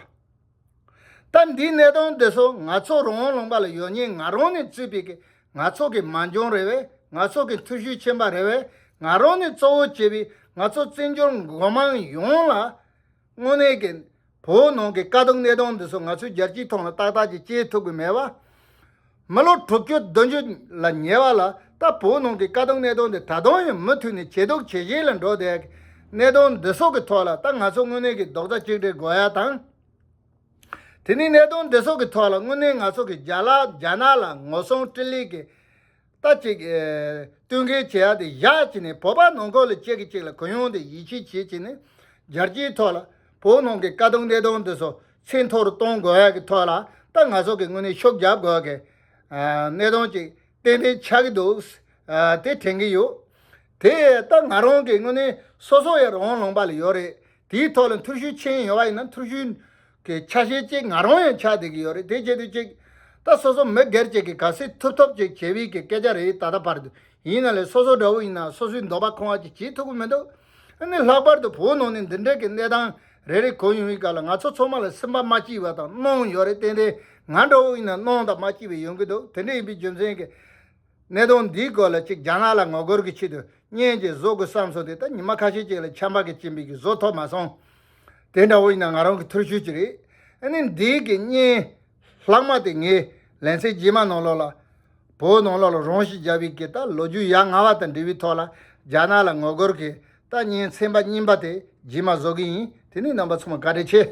ད་འདིའི་གནས་སྟངས་དེ་ཚོ་ང་ཚོ་རང་དབང་ལུང་པ་ལ་ཡོད་མཁན་ང་རང་ནས་བཙུགས་པའི་གི་ང་ཚོ་གི་མ་འཇོན་རེད་བས། ང་ཚོ་གི་འཐུས་ཤུགས་ཆེན་པ་རེད་བས། ང་རང་ནས་གཙོ་བོ་བྱས་པའི་ང་ཚོ་བཙན་བྱོལ་མགོ་དམངས་ཡོངས་ལ་དངོས་གནས་ཀྱི་བོད་ནང་གི་དཀའ་སྡུག་གནས་སྟངས་འདི་ཚོ་ང་ཚོས་རྒྱལ་སྤྱིའི་ཐོག་ལ་ཏག་ཏག་ཅིག་བྱེད་ཐུབ་ཀྱི་མེད་པ། མི་ལོ་དྲུག་ཅུ་བདུན་ཅུ་ལ་ཉེ་བ་ལ་ད་བོད་ནང་གི་དཀའ་སྡུག་གནས་སྟངས་འདི་ད་དུང་ཡང་མུ་མཐུད་ནས་ཇེ་སྡུག་ཇེ་ཞན་ལ་འགྲོ་བསྡད་གནས་སྟངས་འདི་ཚོ་གི་ཐོག་ལ་ད་ང་ཚོ་དངོས་གནས་ཀྱི་རྡོག་རྩ་གཅིག་སྒྲིལ་དགོས་ཡ་དང་། དེ་ནས་གནད་དོན་འདི་ཚོ་གི་ཐོག་ལ་དངོས་གནས་ང་ཚོ་གི་རྒྱ་ལ་རྒྱ་ནག་ལ་ངོ་སྲུང་སྤྲིན་ལས་ཀྱི་ད་ཅིག་ཨེ་བསྟུན་མཁས་བྱེད་ཡ་དེ་བཞག་བྱས་ནས་བོད་པ་ནང་ཁུལ་ལ་གཅིག་གིས་གཅིག་ལ་གུ་ཡངས་དེ་ཡིད་ཆེས་བྱེད་བྱས་ནས་རྒྱལ་སྤྱིའི་ཐོག་ལ་བོད་ནང་གི་དཀའ་སྡུག་གནད་དོན་འདི་ཚོ་ཚད་མཐོ་རུ་གཏོང་དགོས་ཡ་གི་ཐོག་ལ་ད་ང་ཚོ་གི་དངོས་གནས་ཤུགས་རྒྱབ་དགོས་ཡ་གི་ཨ་གནད་དོན་ཅིག་ཏན་ཏན་ཆགས་ཀྱི་འདུག་ཨ་དེ་དྲན་གྱི་ཡོད། དེ་ད་ང་རང་གི་དངོས་གནས་སོ་སོ་ཡང་རང་དབང་ལུང་པ་ལ་ཡོད་རེད། དེའི་ཐོག་ལ་འཐུས་ཤུགས་ཆེན་ཡོད་པ་ཡིན་ན་འཐུས་ཤུགས་ཀྱི་ཆ་ཤས་གཅིག་ང་རང་ཡང་ཆགས་བསྡད་ཀྱི་ཡོད་རེད། དེ་བྱེད་དུས་གཅིག་ད་སོ་སོ་མི་སྒེར་གཅིག་གིས་ག་ཚོད་ཐུབ་ཐུབ་ཅིག་བྱེད་པའི་གི་སྐད་ཆ་རེད། ད་ལྟ་བར་དུ་ཡིན་ན་ལས་སོ་སོ་འདྲ་བོ་ཡིན་ན་སོ་སོའི་འདོད་པ་ཁེངས་པ་ཅིག་བྱེད་ཐུབ་ཀྱི་མི་འདུག་ཨ་ནི་ལྷག་པར་དུ་བོད་ནང་ནས་འདི་འདྲའི་གི་གནས་སྟངས་རེ་རེ་གོ་ཡོང་བའི་སྐབས་ལ་ང་ཚོ་ཚང་མ་ལ་སེམས་པ་མ་སྐྱིད་པ་དང་གནོང་ཡོད་རེད། ཏན་ཏན་ང་འདྲ་བོ་ཡིན་ན་གནོང་དང་མ་སྐྱིད་པ་ཡོང་གི་འདུག་དེ་འདྲ་ཡིན་པའི་རྒྱུ་མཚན་གྱིས། གནད་དོན་འདིའི་སྐོར་ལ་གཅིག་རྒྱ་ནག་ལ་ངོ་རྒོལ་གྱི་ཆེད་དུ་བརྙན་ཅིག་བཟོ་དགོས་བསམ་སོང་། དེ་ད་ཉི་མ་ཁ་ཤས་ཅིག་ལ་ཆམ་པ་གིས་བཅིངས་པའི་གི་བཟོ་ཐུབ་མ་སོང་། དེ་འདྲ་བོ་ཡིན་ན་ང་རང་གི་ཐུར་ཤུལ་ཅིག་རེད། ཨ་ནི་འདིའི་གི་བརྙན་ལྷག་མ་དེ་ངས་ལེ་ཚན་རྗེས་མ་ནང་ལོགས་ལ་བོད་ནང་ལོགས་ལ་རང་ཤི་བརྒྱབ་པའི་གི་ད་ལོ་རྒྱུས་ཡ་ང་བ་དང་འབྲེལ་བའི་ཐོག་ལ་རྒྱ་ནག་ལ་ངོ་རྒོལ་གྱི་ད་བརྙན་ཚན་པ་གཉིས་པ་དེ་རྗེས་མ་བཟོ་གི་ཡིན། དེ་ནས་རྣམ་པ་ཚང་མ་བཀའ་དྲིན་ཆེ།